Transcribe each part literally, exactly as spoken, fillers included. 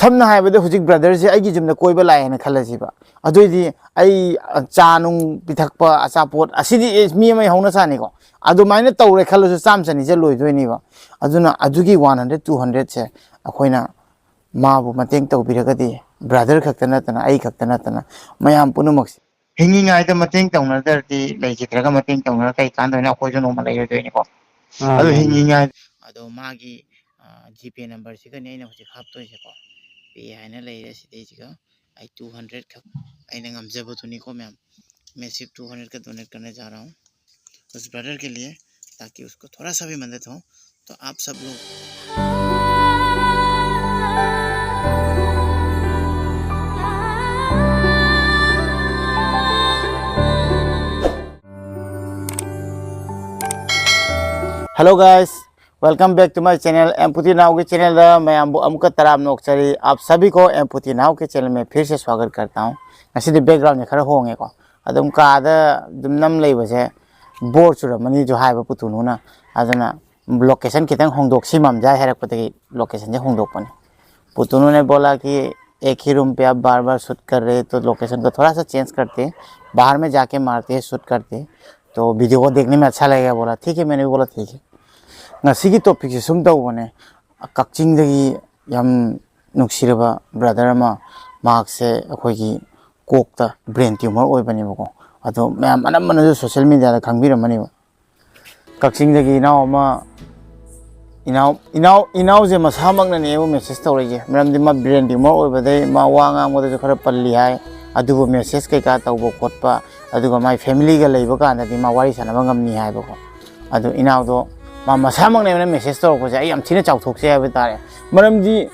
ꯁꯝꯅ ꯍꯥꯏꯔꯕꯗ ꯍꯧꯖꯤꯛ ꯕ꯭ꯔꯗꯔꯁꯦ ꯑꯩꯒꯤ ꯌꯨꯝꯗ ꯀꯣꯏꯕ ꯂꯥꯛꯑꯦꯅ ꯈꯜꯂꯁꯤꯕ, ꯑꯗꯨꯑꯣꯏꯗꯤ ꯑꯩ, ꯑ, ꯆꯥ ꯅꯨꯡ ꯄꯤꯊꯛꯄ, ꯑꯆꯥꯄꯣꯠ, ꯑꯁꯤꯗꯤ ꯑꯦ, ꯃꯤ ꯑꯃꯒꯤ ꯍꯧꯅ ꯁꯥꯅꯤꯀꯣ꯫ ꯑꯗꯨꯃꯥꯏꯅ ꯇꯧꯔꯦ ꯈꯜꯂꯁꯨ ꯆꯥꯝꯃ ꯆꯅꯤꯁꯦ ꯂꯣꯏꯗꯣꯏꯅꯦꯕ꯫ ꯑꯗꯨꯅ ꯑꯗꯨꯒꯤ ꯋꯥꯟ ꯍꯟꯗ꯭ꯔꯦꯗ ꯇꯨ ꯍꯟꯗ꯭ꯔꯦꯗꯁꯦ ꯑꯩꯈꯣꯏꯅ ꯃꯥꯕꯨ ꯃꯇꯦꯡ ꯇꯧꯕꯤꯔꯒꯗꯤ, ꯕ꯭ꯔꯗꯔ ꯈꯛꯇ ꯅꯠꯇꯅ, ꯑꯩ ꯈꯛꯇ ꯅꯠꯇꯅ, ꯃꯌꯥꯝ ꯄꯨꯝꯅꯃꯛꯁꯦ ꯍꯤꯡꯉꯤꯉꯩꯗ ꯃꯇꯦꯡ ꯇꯧꯅꯗ꯭ꯔꯗꯤ, ꯂꯩꯈꯤꯗ꯭ꯔꯒ ꯃꯇꯦꯡ ꯇꯧꯅꯔ ꯀꯩ ꯀꯥꯟꯗꯣꯏꯅꯣ? ꯑꯩꯈꯣꯏꯁꯨ ꯅꯣꯡꯃ ꯂꯩꯔꯣꯏꯗꯣꯏꯅꯤꯀꯣ꯫ ꯑꯥ, ꯑꯗꯨ ꯃꯥꯅꯤ꯫ ꯍꯤꯡꯉꯤꯉꯩ ꯑꯗꯣ ꯃꯥꯒꯤ, ꯑ, ꯖꯤꯄꯦ ꯅꯝꯕꯔꯁꯤꯒꯅꯦ ꯑꯩꯅ ꯍꯧꯖꯤꯛ ꯍꯥꯞꯇꯣꯏꯁꯦꯀꯣ꯫ ꯄꯦ ꯍꯥꯏꯅ ꯂꯩꯔꯦ ꯁꯤꯗꯩꯁꯤꯒ꯫ ꯑꯩ ꯇꯨ ꯍꯟꯗ꯭ꯔꯦꯗ ꯈꯛ ꯑꯩꯅ ꯉꯝꯖꯕꯗꯨꯅꯤꯀꯣ ꯃꯌꯥꯝ꯫ मैं सिर्फ टू हंड्रेड का डोनेट करने जा रहा हूँ उस ब्रदर के लिए, ताकि उसको थोड़ा सा भी मदद हो। तो आप सब लोग Hello guys, welcome back to my channel, ꯑꯦꯝꯄꯨꯇꯤ ꯅꯥꯎꯒꯤ ꯆꯦꯅꯦꯜꯗ ꯃꯌꯥꯝꯕꯨ ꯑꯃꯨꯛꯀ ꯇꯔꯥꯝꯅ ꯑꯣꯛꯆꯔꯤ꯫ आप सभी को एमपुटी नाव के चैनल में फिर से स्वागत करता हूँ। ꯉꯁꯤꯗꯤ ꯕꯦꯛꯒ꯭ꯔꯥꯎꯟꯁꯦ ꯈꯔ ꯍꯣꯡꯉꯦꯀꯣ꯫ ꯑꯗꯨꯝ ꯀꯥꯗ ꯑꯗꯨꯝ ꯅꯝ ꯂꯩꯕꯁꯦ ꯕꯣꯔ ꯆꯨꯔꯝꯃꯅꯤꯁꯨ ꯍꯥꯏꯕ ꯄꯨꯇꯨꯅꯨꯅ꯫ ꯑꯗꯨꯅ ꯂꯣꯀꯦꯁꯟ ꯈꯤꯇꯪ ꯍꯣꯡꯗꯣꯛꯁꯤ ꯃꯝꯖꯥꯏ ꯍꯥꯏꯔꯛꯄꯗꯒꯤ ꯂꯣꯀꯦꯁꯟꯁꯦ ꯍꯣꯡꯗꯣꯛꯄꯅꯦ꯫ पुतुनू ने बोला कि एक ही रूम पे आप बार बार शूट कर रहे, तो लोकेशन को थोड़ा सा चेंज करते हैं, बाहर में जाके मारते हैं, शूट करते हैं, तो वीडियो को देखने में अच्छा लगेगा। बोला ठीक है, मैंने भी बोला ठीक है। ꯉꯁꯤꯒꯤ ꯇꯣꯄꯤꯛꯁꯦ ꯁꯨꯝ ꯇꯧꯕꯅꯦ, ꯀꯛꯆꯤꯡꯗꯒꯤ ꯌꯥꯝ ꯅꯨꯡꯁꯤꯔꯕ ꯕ꯭ꯔꯗꯔ ꯑꯃ, ꯃꯍꯥꯛꯁꯦ ꯑꯩꯈꯣꯏꯒꯤ ꯀꯣꯛꯇ ꯕ꯭ꯔꯦꯟ ꯇ꯭ꯌꯨꯃꯔ ꯑꯣꯏꯕꯅꯦꯕꯀꯣ꯫ ꯑꯗꯣ ꯃꯌꯥꯝ ꯑꯅꯝꯕꯅꯁꯨ ꯁꯣꯁꯦꯜ ꯃꯦꯗꯤꯌꯥꯗ ꯈꯪꯕꯤꯔꯝꯃꯅꯦꯕ꯫ ꯀꯛꯆꯤꯡꯗꯒꯤ ꯏꯅꯥꯎ ꯑꯃ, ꯏꯅꯥꯎ ꯏꯅꯥꯎ ꯏꯅꯥꯎꯁꯦ ꯃꯁꯥꯃꯛꯅꯅꯦꯕ ꯃꯦꯁꯦꯖ ꯇꯧꯔꯛꯏꯁꯦ꯫ ꯃꯔꯝꯗꯤ ꯃꯥ ꯕ꯭ꯔꯦꯟ ꯇ꯭ꯌꯨꯃꯔ ꯑꯣꯏꯕꯗꯩ ꯃꯥ ꯋꯥ ꯉꯥꯡꯕꯗꯁꯨ ꯈꯔ ꯄꯜꯂꯤ ꯍꯥꯏ꯫ ꯑꯗꯨꯕꯨ ꯃꯦꯁꯦꯖ ꯀꯩꯀꯥ ꯇꯧꯕ ꯈꯣꯠꯄ, ꯑꯗꯨꯒ ꯃꯥꯏ ꯐꯦꯃꯤꯂꯤꯒ ꯂꯩꯕ ꯀꯥꯟꯗꯗꯤ ꯃꯥ ꯋꯥꯔꯤ ꯁꯥꯟꯅꯕ ꯉꯝꯃꯤ ꯍꯥꯏꯕꯀꯣ꯫ ꯑꯗꯨ ꯏꯅꯥꯎꯗꯣ ꯃꯥ ꯃꯁꯥꯃꯛꯅ ꯑꯩꯉꯣꯟꯗ ꯃꯦꯁꯦꯖ ꯇꯧꯔꯛꯄꯁꯦ ꯑꯩ ꯌꯥꯝ ꯊꯤꯅ ꯆꯥꯎꯊꯣꯛꯆꯩ ꯍꯥꯏꯕ ꯇꯥꯔꯦ꯫ ꯃꯔꯝꯗꯤ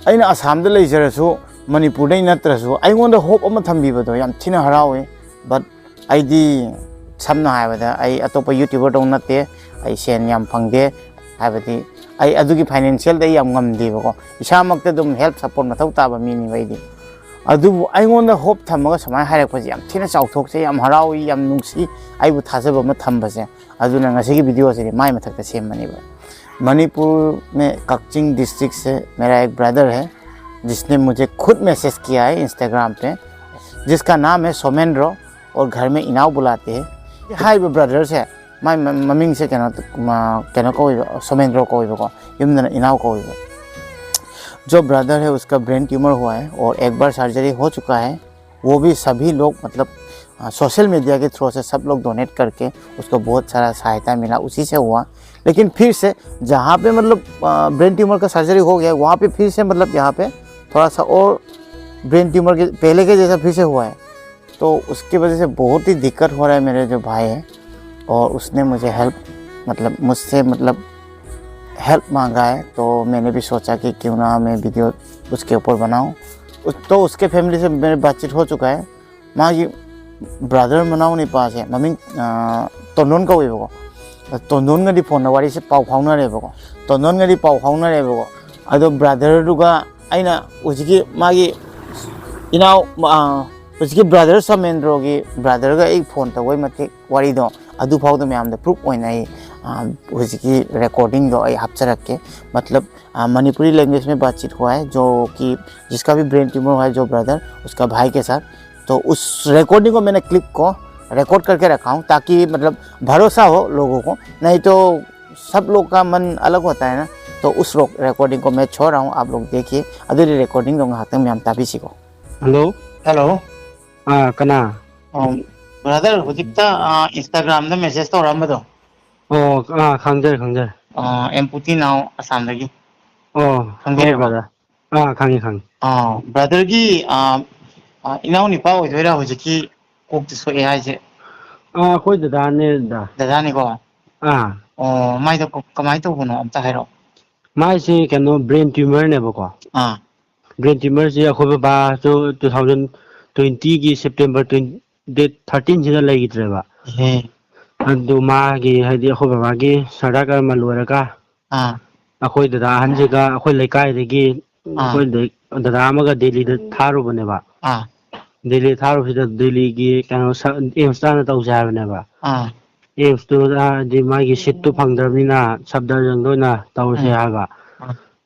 ꯑꯩꯅ ꯑꯁꯥꯝꯗ ꯂꯩꯖꯔꯁꯨ, ꯃꯅꯤꯄꯨꯔꯗꯩ ꯅꯠꯇ꯭ꯔꯁꯨ, ꯑꯩꯉꯣꯟꯗ ꯍꯣꯞ ꯑꯃ ꯊꯝꯕꯤꯕꯗꯣ ꯌꯥꯝ ꯊꯤꯅ ꯍꯔꯥꯎꯋꯤ꯫ ꯕꯠ ꯑꯩꯗꯤ, ꯁꯝꯅ ꯍꯥꯏꯔꯕꯗ, ꯑꯩ ꯑꯇꯣꯞꯄ ꯌꯨꯇ꯭ꯌꯨꯕꯔꯗꯧ ꯅꯠꯇꯦ꯫ ꯑꯩ ꯁꯦꯟ ꯌꯥꯝ ꯐꯪꯗꯦ, ꯍꯥꯏꯕꯗꯤ ꯑꯩ ꯑꯗꯨꯒꯤ ꯐꯥꯏꯅꯥꯟꯁꯤꯌꯦꯜꯗ ꯑꯩ ꯌꯥꯝ ꯉꯝꯗꯦꯕꯀꯣ꯫ ꯏꯁꯥꯃꯛꯇ ꯑꯗꯨꯝ ꯍꯦꯜꯞ ꯁꯞꯄꯣꯔꯠ ꯃꯊꯧ ꯇꯥꯕ ꯃꯤꯅꯦꯕ ꯑꯩꯗꯤ꯫ ꯑꯗꯨꯕꯨ ꯑꯩꯉꯣꯟꯗ ꯍꯣꯞ ꯊꯝꯃꯒ ꯁꯨꯃꯥꯏꯅ ꯍꯥꯏꯔꯛꯄꯁꯦ ꯌꯥꯝ ꯊꯤꯅ ꯆꯥꯎꯊꯣꯛꯆꯩ, ꯌꯥꯝ ꯍꯔꯥꯎꯏ, ꯌꯥꯝ ꯅꯨꯡꯁꯤ ꯑꯩꯕꯨ ꯊꯥꯖꯕ ꯑꯃ ꯊꯝꯕꯁꯦ꯫ ꯑꯗꯨꯅ ꯉꯁꯤꯒꯤ ꯚꯤꯗꯤꯑꯣꯁꯤꯗꯤ ꯃꯥꯏ ꯃꯊꯛꯇ ꯁꯦꯝꯕꯅꯦꯕ꯫ मणिपुर में कक्चिंग डिस्ट्रिक्ट से मेरा एक ब्रदर है, जिसने मुझे खुद मैसेज किया है इंस्टाग्राम पे, जिसका नाम है सोमेंद्रो और घर में इनाव बुलाते हैं। ꯍꯥꯏꯔꯤꯕ ꯕ꯭ꯔꯗꯔꯁꯦ, ꯃꯥꯏ ꯃ-, ꯃꯃꯤꯡꯁꯦ ꯀꯩꯅꯣ, ꯃ-, ꯀꯩꯅꯣ ꯀꯧꯏꯕ, ꯁꯣꯃꯦꯟꯗ꯭ꯔꯣ ꯀꯧꯏꯕꯀꯣ, ꯌꯨꯝꯗꯅ ꯏꯅꯥꯎ ꯀꯧꯏꯕ꯫ जो ब्रदर है उसका ब्रेन ट्यूमर हुआ है और एक बार सर्जरी हो चुका है। वो भी सभी लोग, मतलब, अ, सोशल मीडिया के थ्रू से सब लोग डोनेट करके उसको बहुत सारा सहायता मिला, उसी से हुआ। लेकिन फिर से जहाँ पे, मतलब, अ, ब्रेन ट्यूमर का सर्जरी हो गया, वहाँ पे फिर से, मतलब, यहाँ पे थोड़ा सा और ब्रेन ट्यूमर के पहले के जैसा फिर से हुआ है। तो उसकी वजह से बहुत ही दिक्कत हो रहा है मेरे जो भाई है, और उसने मुझे हेल्प, मतलब, मुझसे, मतलब, हेल्प मांगा है। तो मैंने भी सोचा कि क्यों ना मैं वीडियो उसके ऊपर बनाऊं। उस, तो उसके फैमिली से मेरी बातचीत हो चुका है। ꯃꯥꯒꯤ ꯕ꯭ꯔꯥꯗꯔ ꯃꯅꯥꯎ ꯅꯤꯄꯥꯁꯦ ꯃꯃꯤꯡ, ꯑ, ꯇꯣꯟꯗꯣꯟ ꯀꯧꯋꯦꯕꯀꯣ꯫ ꯇꯣꯟꯗꯣꯟꯒꯗꯤ ꯐꯣꯟꯗ ꯋꯥꯔꯤꯁꯦ, ꯄꯥꯎ ꯐꯥꯎꯅꯔꯦꯕꯀꯣ꯫ ꯇꯣꯟꯗꯣꯟꯒꯗꯤ ꯄꯥꯎ ꯐꯥꯎꯅꯔꯦꯕꯀꯣ꯫ ꯑꯗꯣ ꯕ꯭ꯔꯥꯗꯔꯗꯨꯒ ꯑꯩꯅ ꯍꯧꯖꯤꯛꯀꯤ ꯃꯥꯒꯤ ꯏꯅꯥꯎ, ꯑ, ꯍꯧꯖꯤꯛꯀꯤ ꯕ꯭ꯔꯥꯗꯔ ꯁꯣꯃꯦꯟꯗ꯭ꯔꯣꯒꯤ ꯕ꯭ꯔꯥꯗꯔꯒ ꯑꯩ ꯐꯣꯟ ꯇꯧꯕꯩ ꯃꯇꯤꯛ ꯋꯥꯔꯤꯗꯣ ꯑꯗꯨꯐꯥꯎꯗ ꯃꯌꯥꯝꯗ ꯄ꯭ꯔꯨꯐ ꯑꯣꯏꯅ ꯑꯩ, ꯑ, ꯍꯧꯖꯤꯛꯀꯤ ꯔꯦꯀꯣꯔꯗꯤꯡꯗꯣ ꯑꯩ ꯍꯥꯞꯆꯔꯛꯀꯦ꯫ मतलब, आ, मणिपुरी लैंग्वेज में बातचीत हुआ है, जो कि जिसका भी ब्रेन ट्यूमर हुआ है, जो ब्रदर, उसका भाई के साथ। तो उस रिकॉर्डिंग को मैंने क्लिप को रिकॉर्ड करके रखा हूँ, ताकि, मतलब, भरोसा हो लोगों को। नहीं तो सब लोग का मन अलग होता है ना। तो उस रो-, रिकॉर्डिंग को मैं छोड़ रहा हूँ, आप लोग देखिए। ꯑꯗꯨꯗꯤ ꯔꯦꯀꯣꯔꯗꯤꯡꯗꯣ ꯉꯥꯏꯍꯥꯛꯇꯪ ꯃꯌꯥꯝ ꯇꯥꯕꯤꯁꯤꯀꯣ꯫ ꯍꯜꯂꯣ꯫ ꯍꯜꯂꯣ꯫ ꯑꯥ, ꯀꯅꯥ? ꯑꯣ, ꯕ꯭ꯔꯗꯔ, ꯍꯧꯖꯤꯛꯇ, ꯑꯥ, ꯏꯟꯁꯇꯥꯒ꯭ꯔꯥꯝꯗ ꯃꯦꯁꯦꯖ ꯇꯧꯔꯛꯑꯝꯕꯗꯣ꯫ ꯑꯣ, ꯑꯥ, ꯈꯪꯖꯔꯦ, ꯈꯪꯖꯔꯦ꯫ ꯑꯥ, ꯑꯦꯝ ꯄꯨꯇꯤ ꯅꯥꯎ ꯑꯁꯥꯝꯗꯒꯤ꯫ ꯑꯣ, ꯈꯪꯕꯤꯔꯕ? ꯍꯣꯏ, ꯕ꯭ꯔꯗꯔ꯫ ꯑꯥ, ꯈꯪꯉꯤ, ꯈꯪꯉꯤ꯫ ꯑꯥ, ꯕ꯭ꯔꯗꯔꯒꯤ, ꯑꯥ, ꯑꯥ, ꯏꯅꯥꯎ ꯅꯤꯄꯥ ꯑꯣꯏꯗꯣꯏꯔꯥ ꯍꯧꯖꯤꯛꯀꯤ ꯀꯣꯛꯇ ꯁꯣꯛꯑꯦ ꯍꯥꯏꯁꯦ? ꯑꯥ, ꯑꯩꯈꯣꯏ ꯗꯗꯥꯅꯦ, ꯗꯗꯥ꯫ ꯗꯗꯥꯅꯤꯀꯣ? ꯑꯥ꯫ ꯑꯣ, ꯃꯥꯏꯗꯣ ꯀ-, ꯀꯃꯥꯏꯅ ꯇꯧꯕꯅꯣ ꯑꯝꯇ ꯍꯥꯏꯔꯛꯑꯣ꯫ ꯃꯥꯏꯁꯦ ꯀꯩꯅꯣ, ꯕ꯭ꯔꯦꯟ ꯇ꯭ꯌꯨꯃꯔꯅꯦꯕꯀꯣ꯫ ꯑꯥ꯫ ꯕ꯭ꯔꯦꯟ ꯇ꯭ꯌꯨꯃꯔꯁꯦ ꯑꯩꯈꯣꯏ ꯕꯕꯥꯁꯨ two thousand twenty ꯒꯤ September twenty, date thirteen ꯁꯤꯗ ꯂꯩꯈꯤꯗ꯭ꯔꯦꯕ꯫ ꯎꯝ꯫ ꯑꯗꯨ ꯃꯥꯒꯤ, ꯍꯥꯏꯗꯤ, ꯑꯩꯈꯣꯏ ꯕꯕꯥꯒꯤ ꯁꯔꯗꯥ ꯀꯔꯃ ꯂꯣꯏꯔꯒ, ꯑꯥ꯫ ꯑꯩꯈꯣꯏ ꯗꯗꯥ ꯑꯍꯟꯁꯤꯒ ꯑꯩꯈꯣꯏ ꯂꯩꯀꯥꯏꯗꯒꯤ, ꯑꯥ꯫ ꯑꯩꯈꯣꯏ ꯗ-, ꯗꯗꯥ ꯑꯃꯒ ꯗꯦꯜꯂꯤꯗ ꯊꯥꯔꯨꯕꯅꯦꯕ꯫ ꯑꯥ꯫ ꯗꯦꯜꯂꯤ ꯊꯥꯔꯨꯕꯁꯤꯗ ꯗꯦꯜꯂꯤꯒꯤ ꯀꯩꯅꯣ ꯁ-, ꯑꯦꯝꯁꯇ ꯍꯥꯟꯅ ꯇꯧꯁꯦ ꯍꯥꯏꯕꯅꯦꯕ꯫ ꯑꯥ꯫ ꯑꯦꯝꯁꯇꯨꯗ ꯍꯥꯏꯗꯤ ꯃꯥꯒꯤ ꯁꯤꯠꯇꯨ ꯐꯪꯗ꯭ꯔꯕꯅꯤꯅ ꯁꯞꯗꯔꯖꯪꯗ ꯑꯣꯏꯅ ꯇꯧꯔꯁꯦ ꯎꯝ꯫ ꯍꯥꯏꯕ꯫ ꯑꯥ꯫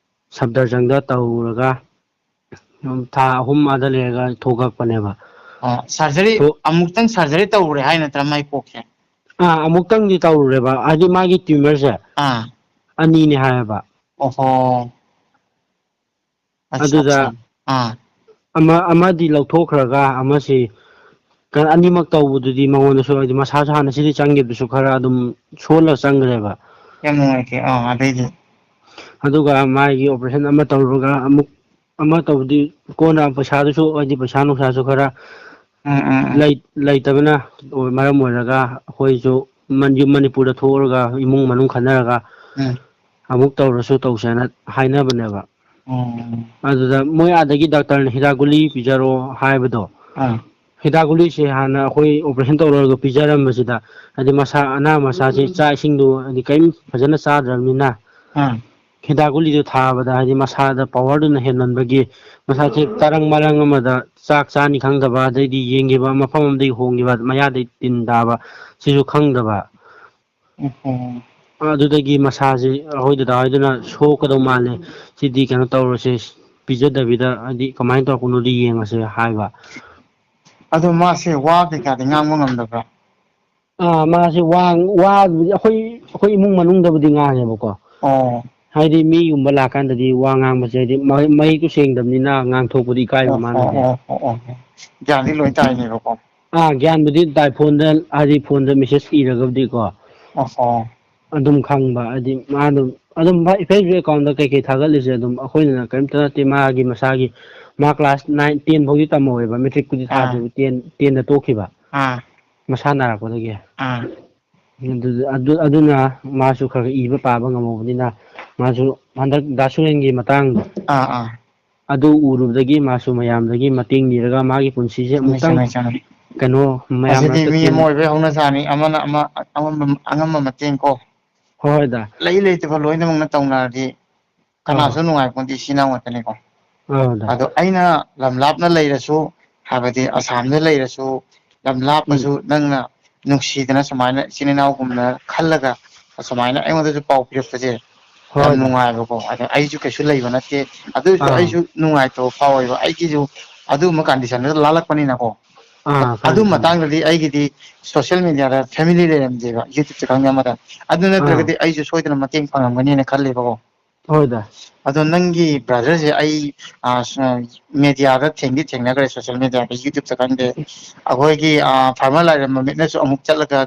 ꯁꯞꯗꯔꯖꯪꯗ ꯇꯧꯔꯒ ꯎꯝ, ꯊꯥ ꯑꯍꯨꯝ ꯑꯥꯗ ꯂꯩꯔꯒ ꯊꯣꯛꯂꯛꯄꯅꯦꯕ꯫ ꯑꯣ, ꯁꯔꯖꯔꯤ ꯊꯣꯛ- ꯑꯃꯨꯛꯇꯪ ꯁꯔꯖꯔꯤ ꯇꯧꯔꯨꯔꯦ ꯍꯥꯏ ꯅꯠꯇ꯭ꯔꯥ ꯃꯥꯏ ꯀꯣꯛꯁꯦ? ꯑꯥ, ꯑꯃꯨꯛꯇꯪꯗꯤ ꯇꯧꯔꯨꯔꯦꯕ, ꯍꯥꯏꯗꯤ ꯃꯥꯒꯤ ꯇ꯭ꯌꯨꯃꯔꯁꯦ ꯑꯥ꯫ ꯑꯅꯤꯅꯦ ꯍꯥꯏꯌꯦꯕ꯫ ꯑꯣꯍꯣ꯫ ꯑꯠꯆꯥ, ꯑꯗꯨꯗ ꯑꯠꯆꯥ꯫ ꯑꯥ꯫ ꯑꯃ, ꯑꯃꯗꯤ ꯂꯧꯊꯣꯛꯈ꯭ꯔꯒ ꯑꯃꯁꯤ ꯀ-, ꯑꯅꯤꯃꯛ ꯇꯧꯕꯗꯨꯗꯤ ꯃꯉꯣꯟꯗꯁꯨ, ꯍꯥꯏꯗꯤ ꯃꯁꯥꯁꯨ ꯍꯥꯟꯅ ꯁꯤꯗꯤ ꯆꯪꯈꯤꯕꯗꯨꯁꯨ ꯈꯔ ꯑꯗꯨꯝ ꯁꯣꯜꯂ ꯆꯪꯈ꯭ꯔꯦꯕ꯫ ꯌꯥꯝ ꯅꯨꯡꯉꯥꯏꯇꯦ꯫ ꯑꯥ, ꯑꯗꯩꯗꯤ? ꯑꯗꯨꯒ ꯃꯥꯒꯤ operation ꯑꯃ ꯇꯧꯔꯒ ꯑꯃꯨꯛ ꯑꯃ ꯇꯧꯕꯗꯤ ꯀꯣꯟꯅ ꯄꯩꯁꯥꯗꯨꯁꯨ, ꯍꯥꯏꯗꯤ ꯄꯩꯁꯥ ꯅꯨꯡꯁꯥꯁꯨ ꯈꯔ ꯎꯝ, ꯎꯝ, ꯎꯝ꯫ ꯂꯩ-, ꯂꯩꯇꯕꯅ ꯑꯣꯏ-, ꯃꯔꯝ ꯑꯣꯏꯔꯒ ꯑꯩꯈꯣꯏꯁꯨ ꯃꯟ-, ꯌꯨꯝ ꯃꯅꯤꯄꯨꯔꯗ ꯊꯣꯛꯑꯒ ꯏꯃꯨꯡ ꯃꯅꯨꯡ ꯈꯟꯅꯔꯒ ꯎꯝ꯫ ꯑꯃꯨꯛ ꯇꯧꯔꯁꯨ ꯇꯧꯁꯦꯅ ꯍꯥꯏꯅꯕꯅꯦꯕ꯫ ꯎꯝ꯫ ꯑꯗꯨꯗ ꯃꯣꯏ ꯑꯥꯗꯒꯤ ꯗꯥꯛꯇꯔꯅ ꯍꯤꯗꯥꯛ ꯒꯨꯂꯤ ꯄꯤꯖꯔꯣ ꯍꯥꯏꯕꯗꯣ, ꯑꯥ꯫ ꯍꯤꯗꯥꯛ ꯒꯨꯂꯤꯁꯦ ꯍꯥꯟꯅ ꯑꯩꯈꯣꯏ operation ꯇꯧꯔꯒ ꯄꯤꯖꯔꯝꯕꯁꯤꯗ, ꯍꯥꯏꯗꯤ ꯃꯁꯥ, ꯑꯅꯥ ꯃꯁꯥꯁꯦ ꯆꯥꯛ ꯏꯁꯤꯡꯗꯣ ꯍꯥꯏꯗꯤ ꯀꯔꯤꯝ ꯐꯖꯅ ꯆꯥꯗ꯭ꯔꯕꯅꯤꯅ, ꯑꯥ꯫ ꯍꯤꯗꯥꯛ ꯒꯨꯂꯤꯗꯨ ꯊꯥꯕꯗ ꯍꯥꯏꯗꯤ ꯃꯁꯥꯗ powerꯗꯨꯅ ꯍꯦꯟꯃꯟꯕꯒꯤ ꯃꯁꯥꯁꯦ ꯇꯔꯪ ꯃꯔꯪ ꯑꯃꯗ ꯆꯥꯛ ꯆꯥꯅꯤ ꯈꯪꯗꯕ, ꯑꯗꯩꯗꯤ ꯌꯦꯡꯈꯤꯕ ꯃꯐꯝ ꯑꯃꯗꯒꯤ ꯍꯣꯡꯈꯤꯕ, ꯃꯌꯥꯗꯒꯤ ꯇꯤꯟ ꯇꯥꯕ, ꯁꯤꯁꯨ ꯈꯪꯗꯕ꯫ ꯎꯝ꯫ ꯑꯗꯨꯗꯒꯤ ꯃꯁꯥꯁꯤ ꯑꯩꯈꯣꯏ ꯗꯗꯥ ꯍꯣꯏꯗꯨꯅ ꯁꯣꯛꯀꯗꯧ ꯃꯥꯜꯂꯦ, ꯁꯤꯗꯤ ꯀꯩꯅꯣ ꯇꯧꯔꯁꯦ, ꯄꯤꯖꯗꯕꯤꯗ ꯍꯥꯏꯗꯤ ꯀꯃꯥꯏꯅ ꯇꯧꯔꯛꯄꯅꯣꯗꯤ ꯌꯦꯡꯉꯁꯦ ꯍꯥꯏꯕ꯫ ꯑꯗꯣ ꯃꯥꯁꯦ ꯋꯥ ꯀꯩꯀꯥꯗꯤ ꯉꯥꯡꯕ ꯉꯝꯗꯕ꯭ꯔꯥ? ꯑꯥ, ꯃꯥꯁꯦ ꯋꯥ, ꯋꯥꯕꯨꯗꯤ ꯑꯩꯈꯣꯏ, ꯑꯩꯈꯣꯏ ꯏꯃꯨꯡ ꯃꯅꯨꯡꯗꯕꯨꯗꯤ ꯉꯥꯡꯉꯦꯕꯀꯣ꯫ ꯑꯣ꯫ ꯍꯥꯏꯗꯤ ꯃꯤꯒꯨꯝꯕ ꯂꯥꯛꯀꯥꯟꯗꯗꯤ ꯋꯥ ꯉꯥꯡꯕꯁꯦ ꯍꯥꯏꯗꯤ ꯃꯍꯩ-, ꯃꯍꯤꯛꯇꯨ ꯁꯦꯡꯗꯕꯅꯤꯅ ꯉꯥꯡꯊꯣꯛꯄꯗꯤ ꯏꯀꯥꯏꯕ ꯑꯣ, ꯑꯣ, ꯃꯥꯅꯗꯤ꯫ ꯑꯣ, ꯑꯣ, ꯑꯣ꯫ ꯒ꯭ꯌꯥꯟꯗꯤ ꯂꯣꯏ ꯇꯥꯏꯅꯦꯕꯀꯣ꯫ ꯑꯥ, ꯒ꯭ꯌꯥꯟꯕꯨꯗꯤ ꯇꯥꯏ, ꯐꯣꯟꯗ, ꯍꯥꯏꯗꯤ ꯐꯣꯟꯗ message ꯏꯔꯒꯕꯨꯗꯤꯀꯣ꯫ ꯑꯣ, ꯑꯣ꯫ ꯑꯗꯨꯝ ꯈꯪꯕ, ꯍꯥꯏꯗꯤ ꯃꯥ ꯑꯗꯨꯝ, ꯑꯗꯨꯝ ꯃꯥ Facebook accountꯇ ꯀꯩꯀꯩ ꯊꯥꯒꯠꯂꯤꯁꯦ ꯑꯗꯨꯝ ꯑꯩꯈꯣꯏꯅ ꯀꯔꯤꯝꯇ ꯅꯠꯇꯦ, ꯃꯥꯒꯤ ꯃꯁꯥꯒꯤ, ꯃꯥ class nine, ten ꯐꯥꯎꯗꯤ ꯇꯝꯍꯧꯋꯦꯕ, matricꯄꯨꯗꯤ ꯑꯥ꯫ ꯊꯥꯗ꯭ꯔꯤꯕ, ten, tenꯗ ꯇꯣꯛꯈꯤꯕ꯫ ꯑꯥ꯫ ꯃꯁꯥ ꯅꯥꯔꯛꯄꯗꯒꯤ꯫ ꯑꯥ꯫ ꯑꯗꯨ, ꯑꯗꯨ, ꯑꯗꯨꯅ ꯃꯥꯁꯨ ꯈꯔ ꯈꯔ ꯏꯕ ꯄꯥꯕ ꯉꯝꯍꯧꯕꯅꯤꯅ, ꯃꯥꯁꯨ ꯍꯟꯗꯛ ꯗꯥ ꯁꯨꯔꯦꯟꯒꯤ ꯃꯇꯥꯡꯗꯣ, ꯑꯥ, ꯑꯥ꯫ ꯑꯗꯨ ꯎꯔꯨꯕꯗꯒꯤ ꯃꯥꯁꯨ ꯃꯌꯥꯝꯗꯒꯤ ꯃꯇꯦꯡ ꯅꯤꯔꯒ ꯃꯥꯒꯤ ꯄꯨꯟꯁꯤꯁꯦ ꯆꯨꯝꯃꯦ, ꯑꯃꯨꯛꯇꯪ ꯆꯨꯝꯃꯦ, ꯆꯨꯝꯃꯦ꯫ ꯀꯩꯅꯣ ꯃꯌꯥꯝ ꯑꯁꯤꯗꯤ ꯃꯔꯛꯇ ꯃꯤ ꯑꯃ ꯇꯤꯟ-, ꯑꯣꯏꯕꯩ ꯍꯧꯅꯁꯥꯅꯤ, ꯑꯃꯅ ꯑꯃ, ꯑꯉꯝꯕ, ꯑꯉꯝꯕ ꯃꯇꯦꯡ ꯀꯣ꯫ ꯍꯣꯏ, ꯍꯣꯏ ꯗꯥ꯫ ꯂꯩ ꯂꯩꯇꯕ ꯂꯣꯏꯅꯃꯛꯅ ꯇꯧꯅꯔꯗꯤ ꯑꯥ꯫ ꯀꯅꯥꯁꯨ ꯅꯨꯡꯉꯥꯏꯄꯣꯟꯇꯦ, ꯏꯆꯤꯟ ꯏꯅꯥꯎ ꯉꯥꯛꯇꯅꯤꯀꯣ꯫ ꯑꯥ, ꯗꯥ꯫ ꯑꯗꯣ ꯑꯩꯅ ꯂꯝ ꯂꯥꯞꯅ ꯂꯩꯔꯁꯨ, ꯍꯥꯏꯕꯗꯤ ꯑꯁꯥꯝꯗ ꯂꯩꯔꯁꯨ, ꯂꯝ ꯎꯝ꯫ ꯂꯥꯞꯄꯁꯨ ꯅꯪꯅ ꯅꯨꯡꯁꯤꯗꯅ ꯁꯨꯃꯥꯏꯅ ꯏꯆꯤꯟ ꯏꯅꯥꯎꯒꯨꯝꯅ ꯈꯜꯂꯒ ꯑꯁꯨꯃꯥꯏꯅ ꯑꯩꯉꯣꯟꯗꯁꯨ ꯄꯥꯎ ꯄꯤꯔꯛꯄꯁꯦ ꯌꯥꯝ ꯍꯣꯏ ꯗꯥ꯫ ꯅꯨꯡꯉꯥꯏꯕꯀꯣ꯫ ꯑꯗ ꯑꯩꯁꯨ ꯀꯩꯁꯨ ꯂꯩꯕ ꯅꯠꯇꯦ, ꯑꯗꯨ ꯑꯣꯏꯔꯁꯨ ꯑꯥ꯫ ꯑꯩꯁꯨ ꯅꯨꯡꯉꯥꯏꯇꯕ ꯐꯥꯎꯋꯦꯕ, ꯑꯩꯒꯤꯁꯨ ꯑꯗꯨꯒꯨꯝꯕ ꯀꯟꯗꯤꯁꯟꯗꯨꯗ ꯂꯥꯜꯂꯛꯄꯅꯤꯅꯀꯣ꯫ ꯑꯥ, ꯑꯗꯨ ꯈꯪꯉꯦ, ꯈꯪꯉꯦ꯫ ꯃꯇꯥꯡꯗꯗꯤ ꯑꯩꯒꯤꯗꯤ ꯁꯣꯁꯦꯜ ꯃꯦꯗꯤꯌꯥꯗ ꯐꯦꯃꯤꯂꯤ ꯂꯩꯔꯝꯗꯦꯕ, ꯌꯨꯇ꯭ꯌꯨꯕꯁꯦ ꯈꯪꯗꯦ ꯑꯃꯗ꯫ ꯑꯗꯨ ꯑꯥ꯫ ꯅꯠꯇ꯭ꯔꯒꯗꯤ ꯑꯩꯁꯨ ꯁꯣꯏꯗꯅ ꯃꯇꯦꯡ ꯐꯪꯉꯝꯒꯅꯤꯅ ꯈꯜꯂꯦꯕꯀꯣ꯫ ꯍꯣꯏ ꯗꯥ꯫ ꯑꯗꯣ ꯅꯪꯒꯤ ꯕ꯭ꯔꯗꯔꯁꯦ ꯑꯩ, ꯑ, ꯁ-, ꯃꯦꯗꯤꯌꯥꯗ ꯊꯦꯡꯗꯤ ꯊꯦꯡꯅꯈ꯭ꯔꯦ, ꯁꯣꯁꯦꯜ ꯃꯦꯗꯤꯌꯥꯗ, ꯌꯨꯇ꯭ꯌꯨꯕꯇ ꯈꯪꯗꯦ, ꯑꯩꯈꯣꯏꯒꯤ, ꯑ, ꯐꯥꯔꯃꯔ ꯂꯥꯏꯔꯦꯝꯕ ꯃꯤꯠꯅꯁꯨ ꯑꯃꯨꯛ ꯆꯠꯂꯒ,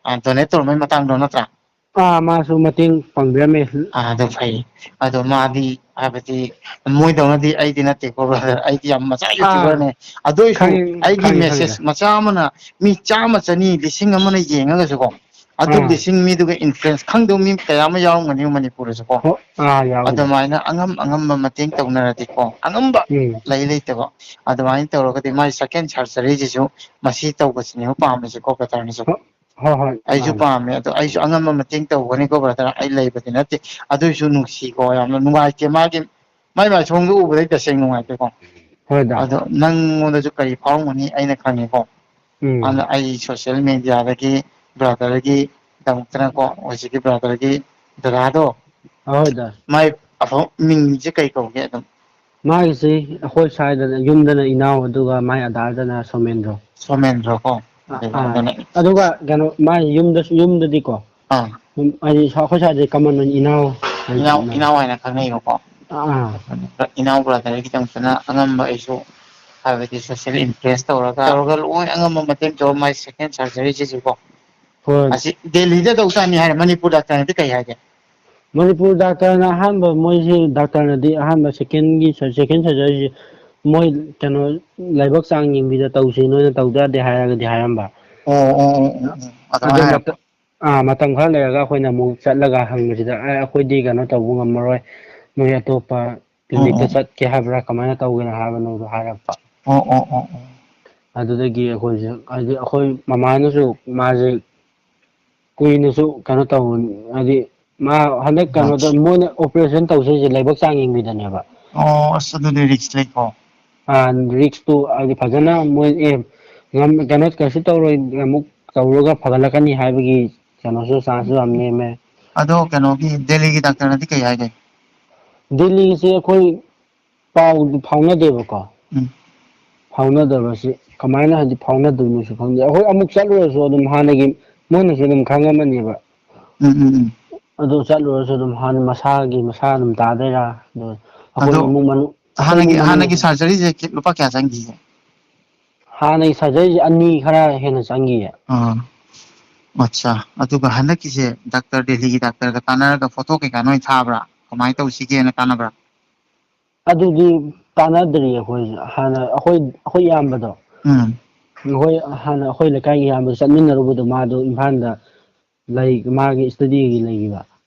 ꯑ, ꯗꯣꯅꯦꯠ ꯇꯧꯔꯝꯕꯩ ꯃꯇꯥꯡꯗꯣ ꯅꯠꯇ꯭ꯔꯥ? ꯑꯥ, ꯃꯥꯁꯨ ꯃꯇꯦꯡ ꯄꯥꯡꯕꯤꯔꯝꯃꯦ꯫ ꯑꯥ, ꯑꯗꯨ ꯐꯩ꯫ ꯑꯗꯣ ꯃꯥꯗꯤ, ꯍꯥꯏꯕꯗꯤ, ꯃꯣꯏꯗꯧꯅꯗꯤ ꯑꯩꯗꯤ ꯅꯠꯇꯦꯀꯣ, ꯕ꯭ꯔꯗꯔ꯫ ꯑꯩꯗꯤ ꯌꯥꯝ ꯃꯆꯥ ꯑꯥ, ꯌꯨꯇ꯭ꯌꯨꯕꯔꯅꯦ꯫ ꯑꯗꯨ ꯑꯣꯏꯁꯨ ꯈꯪꯉꯦ, ꯑꯩꯒꯤ ꯈꯪꯉꯦ, ꯈꯪꯉꯦ ꯃꯦꯁꯦꯖ ꯗꯥ꯫ ꯃꯆꯥ ꯑꯃꯅ ꯃꯤ ꯆꯥꯝꯃ, ꯆꯅꯤ, ꯂꯤꯁꯤꯡ ꯑꯃꯅ ꯌꯦꯡꯉꯒꯁꯨꯀꯣ, ꯑꯗꯨ ꯑꯥ꯫ ꯂꯤꯁꯤꯡ ꯃꯤꯗꯨꯒ ꯏꯟꯐ꯭ꯂꯨꯌꯦꯟꯁ ꯈꯪꯗꯕ ꯃꯤ ꯀꯌꯥ ꯑꯃ ꯌꯥꯎꯔꯝꯒꯅꯤ ꯃꯅꯤꯄꯨꯔꯗꯁꯨꯀꯣ꯫ ꯍꯣ-, ꯑꯥ, ꯌꯥꯎꯋꯤ ꯗꯥ꯫ ꯑꯗꯨꯃꯥꯏꯅ ꯑꯉꯝ ꯑꯉꯝꯕ ꯃꯇꯦꯡ ꯇꯧꯅꯔꯗꯤꯀꯣ, ꯑꯉꯝꯕ ꯎꯝ꯫ ꯂꯩ ꯂꯩꯇꯕ, ꯑꯗꯨꯃꯥꯏꯅ ꯇꯧꯔꯒꯗꯤ ꯃꯥꯏ ꯁꯦꯀꯦꯟ ꯁꯔꯖꯔꯤꯁꯤꯁꯨ ꯃꯁꯤ ꯇꯧꯕꯁꯤꯅꯦꯕ ꯄꯥꯝꯃꯤꯁꯤꯀꯣ, ꯕ꯭ꯔꯗꯔꯅꯁꯨ꯫ ꯍꯣ-, ꯍꯣꯏ, ꯍꯣꯏ, ꯑꯩꯁꯨ ꯃꯥꯅꯦ꯫ ꯄꯥꯝꯃꯦ, ꯑꯗꯣ ꯑꯩꯁꯨ ꯑꯉꯝꯕ ꯃꯇꯦꯡ ꯇꯧꯒꯅꯤꯀꯣ, ꯕ꯭ꯔꯗꯔ꯫ ꯑꯩ ꯂꯩꯕꯗꯤ ꯅꯠꯇꯦ, ꯑꯗꯨꯏꯁꯨ ꯅꯨꯡꯁꯤꯀꯣ, ꯌꯥꯝꯅ ꯅꯨꯡꯉꯥꯏꯇꯦ꯫ ꯃꯥꯒꯤ, ꯃꯥꯏ ꯃꯥꯏꯊꯣꯡꯗꯣ ꯎꯕꯗ ꯑꯩ ꯇꯁꯦꯡꯅ ꯅꯨꯡꯉꯥꯏꯇꯦꯀꯣ꯫ ꯍꯣꯏ ꯗꯥ꯫ ꯑꯗꯣ ꯅꯪꯉꯣꯟꯗꯁꯨ ꯀꯔꯤ ꯐꯥꯎꯔꯝꯒꯅꯤ ꯑꯩꯅ ꯈꯪꯉꯦꯀꯣ꯫ ꯎꯝ꯫ ꯑꯗꯨꯅ ꯑꯩ ꯁꯣꯁꯦꯜ ꯃꯦꯗꯤꯌꯥꯗꯒꯤ ꯕ꯭ꯔꯗꯔꯒꯤ ꯗꯃꯛꯇꯅꯀꯣ, ꯍꯧꯖꯤꯛꯀꯤ ꯕ꯭ꯔꯗꯔꯒꯤ ꯗꯗꯥꯗꯣ, ꯍꯣꯏ ꯗꯥ꯫ ꯃꯥꯏ ꯑꯐꯕ ꯃꯤꯡꯁꯦ ꯀꯩ ꯀꯧꯒꯦ ꯑꯗꯨꯝ? ꯃꯥꯒꯤꯁꯤ ꯑꯩꯈꯣꯏ ꯁ꯭ꯋꯥꯏꯗꯅ, ꯌꯨꯝꯗꯅ ꯏꯅꯥꯎ, ꯑꯗꯨꯒ ꯃꯥꯏ ꯑꯗꯥꯔꯗꯅ ꯁꯣꯃꯦꯟꯗ꯭ꯔꯣ꯫ ꯁꯣꯃꯦꯟꯗ꯭ꯔꯣ ꯀꯣ? ꯑ-, ꯑꯥ꯫ ꯑꯗꯨꯅ ꯑꯗꯨꯒ ꯀꯩꯅꯣ, ꯃꯥꯏ ꯌꯨꯝꯗꯁꯨ, ꯌꯨꯝꯗꯗꯤꯀꯣ, ꯑꯥ꯫ ꯎꯝ, ꯍꯥꯏꯗꯤ ꯁ-, ꯑꯩꯈꯣꯏ ꯁ꯭ꯋꯥꯏꯗꯗꯤ ꯀꯃꯟ ꯑꯣꯏꯅ ꯏꯅꯥꯎ ꯍꯥꯏꯅ ꯏꯅꯥꯎ, ꯈꯪꯅꯕ꯫ ꯏꯅꯥꯎ ꯍꯥꯏꯅ ꯈꯪꯅꯩꯕꯀꯣ꯫ ꯑꯥ꯫ ꯏꯅꯥꯎ ꯕ꯭ꯔꯗꯔꯒꯤꯗꯃꯛꯇꯅ ꯑꯉꯝꯕ ꯑꯩꯁꯨ, ꯍꯥꯏꯕꯗꯤ ꯁꯣꯁꯦꯜ ꯏꯟꯇꯔꯦꯁ ꯇꯧꯔꯒ, ꯇꯧꯔꯒ ꯂꯣꯏ ꯑꯉꯝꯕ ꯃꯇꯦꯡ ꯇꯧꯔ ꯃꯥꯏ ꯁꯦꯀꯦꯟ ꯁꯔꯖꯔꯤꯁꯤꯁꯨꯀꯣ꯫ ꯍꯣꯏ꯫ ꯑꯁꯤ ꯗꯦꯜꯂꯤꯗ ꯇꯧ ꯇꯥꯅꯤ ꯍꯥꯏꯔꯦ, ꯃꯅꯤꯄꯨꯔ ꯗꯥꯛꯇꯔꯅꯗꯤ ꯀꯩ ꯍꯥꯏꯒꯦ? ꯃꯅꯤꯄꯨꯔ ꯗꯥꯛꯇꯔꯅ ꯑꯍꯥꯟꯕ, ꯃꯣꯏꯁꯤ ꯗꯥꯛꯇꯔꯅꯗꯤ ꯑꯍꯥꯟꯕ ꯁꯦꯀꯦꯟꯒꯤ ꯁꯔ-, ꯁꯦꯀꯦꯟ ꯁꯔꯖꯔꯤꯁꯤ ꯃꯣꯏ ꯀꯩꯅꯣ ꯂꯥꯏꯕꯛ ꯆꯥꯡ ꯌꯦꯡꯕꯤꯗ ꯇꯧꯁꯤ, ꯅꯣꯏꯅ ꯇꯧꯗ ꯌꯥꯗꯦ ꯍꯥꯏꯔꯒꯗꯤ ꯍꯥꯏꯔꯝꯕ꯫ ꯑꯣ, ꯑꯣ, ꯑꯣ, ꯑꯣ, ꯑꯣ꯫ ꯑꯗꯨꯃꯥꯏꯅ ꯑꯗꯣ ꯍꯥꯏꯔꯛꯄ꯫ ꯃꯇꯝ, ꯑꯥ, ꯃꯇꯝ ꯈꯔ ꯂꯩꯔꯒ ꯑꯩꯈꯣꯏꯅ ꯑꯃꯨꯛ ꯆꯠꯂꯒ ꯍꯪꯕꯁꯤꯗ, "ꯑꯦ, ꯑꯩꯈꯣꯏꯗꯤ ꯀꯩꯅꯣ ꯇꯧꯕ ꯉꯝꯃꯔꯣꯏ, ꯅꯣꯏ ꯑꯇꯣꯞꯄ ꯑꯣ, ꯀ꯭ꯂꯤꯅꯤꯛꯇ ꯑꯣ꯫ ꯆꯠꯀꯦ ꯍꯥꯏꯕ꯭ꯔꯥ, ꯀꯃꯥꯏꯅ ꯇꯧꯒꯦꯅ ꯍꯥꯏꯕꯅꯣꯗꯣ?" ꯍꯥꯏꯔꯛꯄ꯫ ꯑꯣ, ꯑꯣ, ꯑꯣ, ꯑꯣ꯫ ꯑꯗꯨꯗꯒꯤ ꯑꯩꯈꯣꯏꯁꯦ, ꯍꯥꯏꯗꯤ ꯑꯩꯈꯣꯏ ꯃꯃꯥꯅꯁꯨ ꯃꯥꯁꯦ ꯀꯨꯏꯅꯁꯨ ꯀꯩꯅꯣ ꯇꯧꯕ, ꯍꯥꯏꯗꯤ ꯃꯥ ꯍꯟꯗꯛ ꯀꯩꯅꯣꯗ ꯃꯣꯏꯅ ꯑꯣꯄꯔꯦꯁꯟ ꯇꯧꯖꯩꯁꯦ ꯂꯥꯏꯕꯛ ꯆꯥꯡ ꯌꯦꯡꯕꯤꯗꯅꯦꯕ꯫ ꯑꯣ, ꯑꯁ, ꯑꯗꯨꯗꯤ ꯔꯤꯛꯁ ꯂꯩꯀꯣ꯫ ꯑꯥ, ꯔꯤꯛꯁꯇꯨ ꯍꯥꯏꯗꯤ ꯐꯖꯅ ꯃꯣꯏ, ꯑꯦ, ꯉꯝ-, ꯀꯩꯅꯣ, ꯀꯩꯁꯨ ꯇꯧꯔꯣꯏ, ꯑꯃꯨꯛ ꯇꯧꯔꯒ ꯐꯒꯠꯂꯛꯀꯅꯤ ꯍꯥꯏꯕꯒꯤ ꯀꯩꯅꯣꯁꯨ, ꯆꯥꯟꯁꯁꯨ ꯌꯥꯝ ꯅꯦꯝꯃꯦ꯫ ꯑꯗꯣ ꯀꯩꯅꯣꯒꯤ ꯗꯦꯜꯂꯤꯒꯤ ꯗꯥꯛꯇꯔꯅꯗꯤ ꯀꯩ ꯍꯥꯏꯒꯦ? ꯗꯦꯜꯂꯤꯒꯤꯁꯦ ꯑꯩꯈꯣꯏ ꯄꯥꯎꯗꯤ ꯐꯥꯎꯅꯗꯦꯕꯀꯣ꯫ ꯎꯝ꯫ ꯐꯥꯎꯅꯗꯕꯁꯤ ꯀꯃꯥꯏꯅ ꯍꯥꯏꯗꯤ ꯐꯥꯎꯅꯗꯣꯏꯅꯣꯁꯨ ꯈꯪꯗꯦ꯫ ꯑꯩꯈꯣꯏ ꯑꯃꯨꯛ ꯆꯠꯂꯨꯔꯁꯨ ꯑꯗꯨꯝ ꯍꯥꯟꯅꯒꯤ ꯃꯣꯏꯅꯁꯨ ꯑꯗꯨꯝ ꯈꯪꯉꯝꯃꯅꯦꯕ꯫ ꯎꯝ, ꯎꯝ, ꯎꯝ꯫ ꯑꯗꯨ ꯆꯠꯂꯨꯔꯁꯨ ꯑꯗꯨꯝ ꯍꯥꯟꯅ ꯃꯁꯥꯒꯤ ꯃꯁꯥ ꯑꯗꯨꯝ ꯇꯥꯗꯣꯏꯔꯥ? ꯑꯗꯣ ꯑꯩꯈꯣꯏ ꯑꯗꯣ ꯏꯃꯨꯡ ꯃꯅꯨꯡ, ꯑꯩꯈꯣꯏ ꯍꯥꯟꯅꯒꯤ, ꯏꯃꯨꯡ ꯃꯅꯨꯡ ꯍꯥꯟꯅꯒꯤ surgeryꯁꯦ ꯀꯤ-, ꯂꯨꯄꯥ ꯀꯌꯥ ꯆꯪꯈꯤꯒꯦ? ꯍꯥꯟꯅꯒꯤ surgeryꯁꯦ ꯑꯅꯤ ꯈꯔ ꯍꯦꯟꯅ ꯆꯪꯈꯤꯌꯦ꯫ ꯑꯥ꯫ ꯑꯠꯆꯥ꯫ ꯑꯗꯨꯒ ꯍꯟꯗꯛꯀꯤꯁꯦ ꯗꯥꯛꯇꯔ ꯗꯦꯜꯂꯤꯒꯤ ꯗꯥꯛꯇꯔꯒ ꯇꯥꯟꯅꯔꯒ ꯐꯣꯇꯣ ꯀꯩꯀꯥ ꯅꯣꯏ ꯊꯥꯕ꯭ꯔꯥ? ꯀꯃꯥꯏꯅ ꯇꯧꯁꯤꯒꯦꯅ ꯇꯥꯟꯅꯕ꯭ꯔꯥ? ꯑꯗꯨꯗꯤ ꯇꯥꯟꯅꯗ꯭ꯔꯤ ꯑꯩꯈꯣꯏꯁꯨ꯫ ꯍꯥꯟꯅ ꯑꯩꯈꯣꯏ, ꯑꯩꯈꯣꯏ ꯏꯌꯥꯝꯕꯗꯣ꯫ ꯎꯝ꯫ ꯑꯩꯈꯣꯏ ꯍꯥꯟꯅ ꯑꯩꯈꯣꯏ ꯂꯩꯀꯥꯏꯒꯤ ꯏꯌꯥꯝꯕꯗꯣ ꯆꯠꯃꯤꯟꯅꯔꯨꯕꯗꯣ ꯃꯥꯗꯣ ꯏꯝꯐꯥꯜꯗ ꯂꯩ, ꯃꯥꯒꯤ studyꯒꯤ ꯂꯩꯈꯤꯕ꯫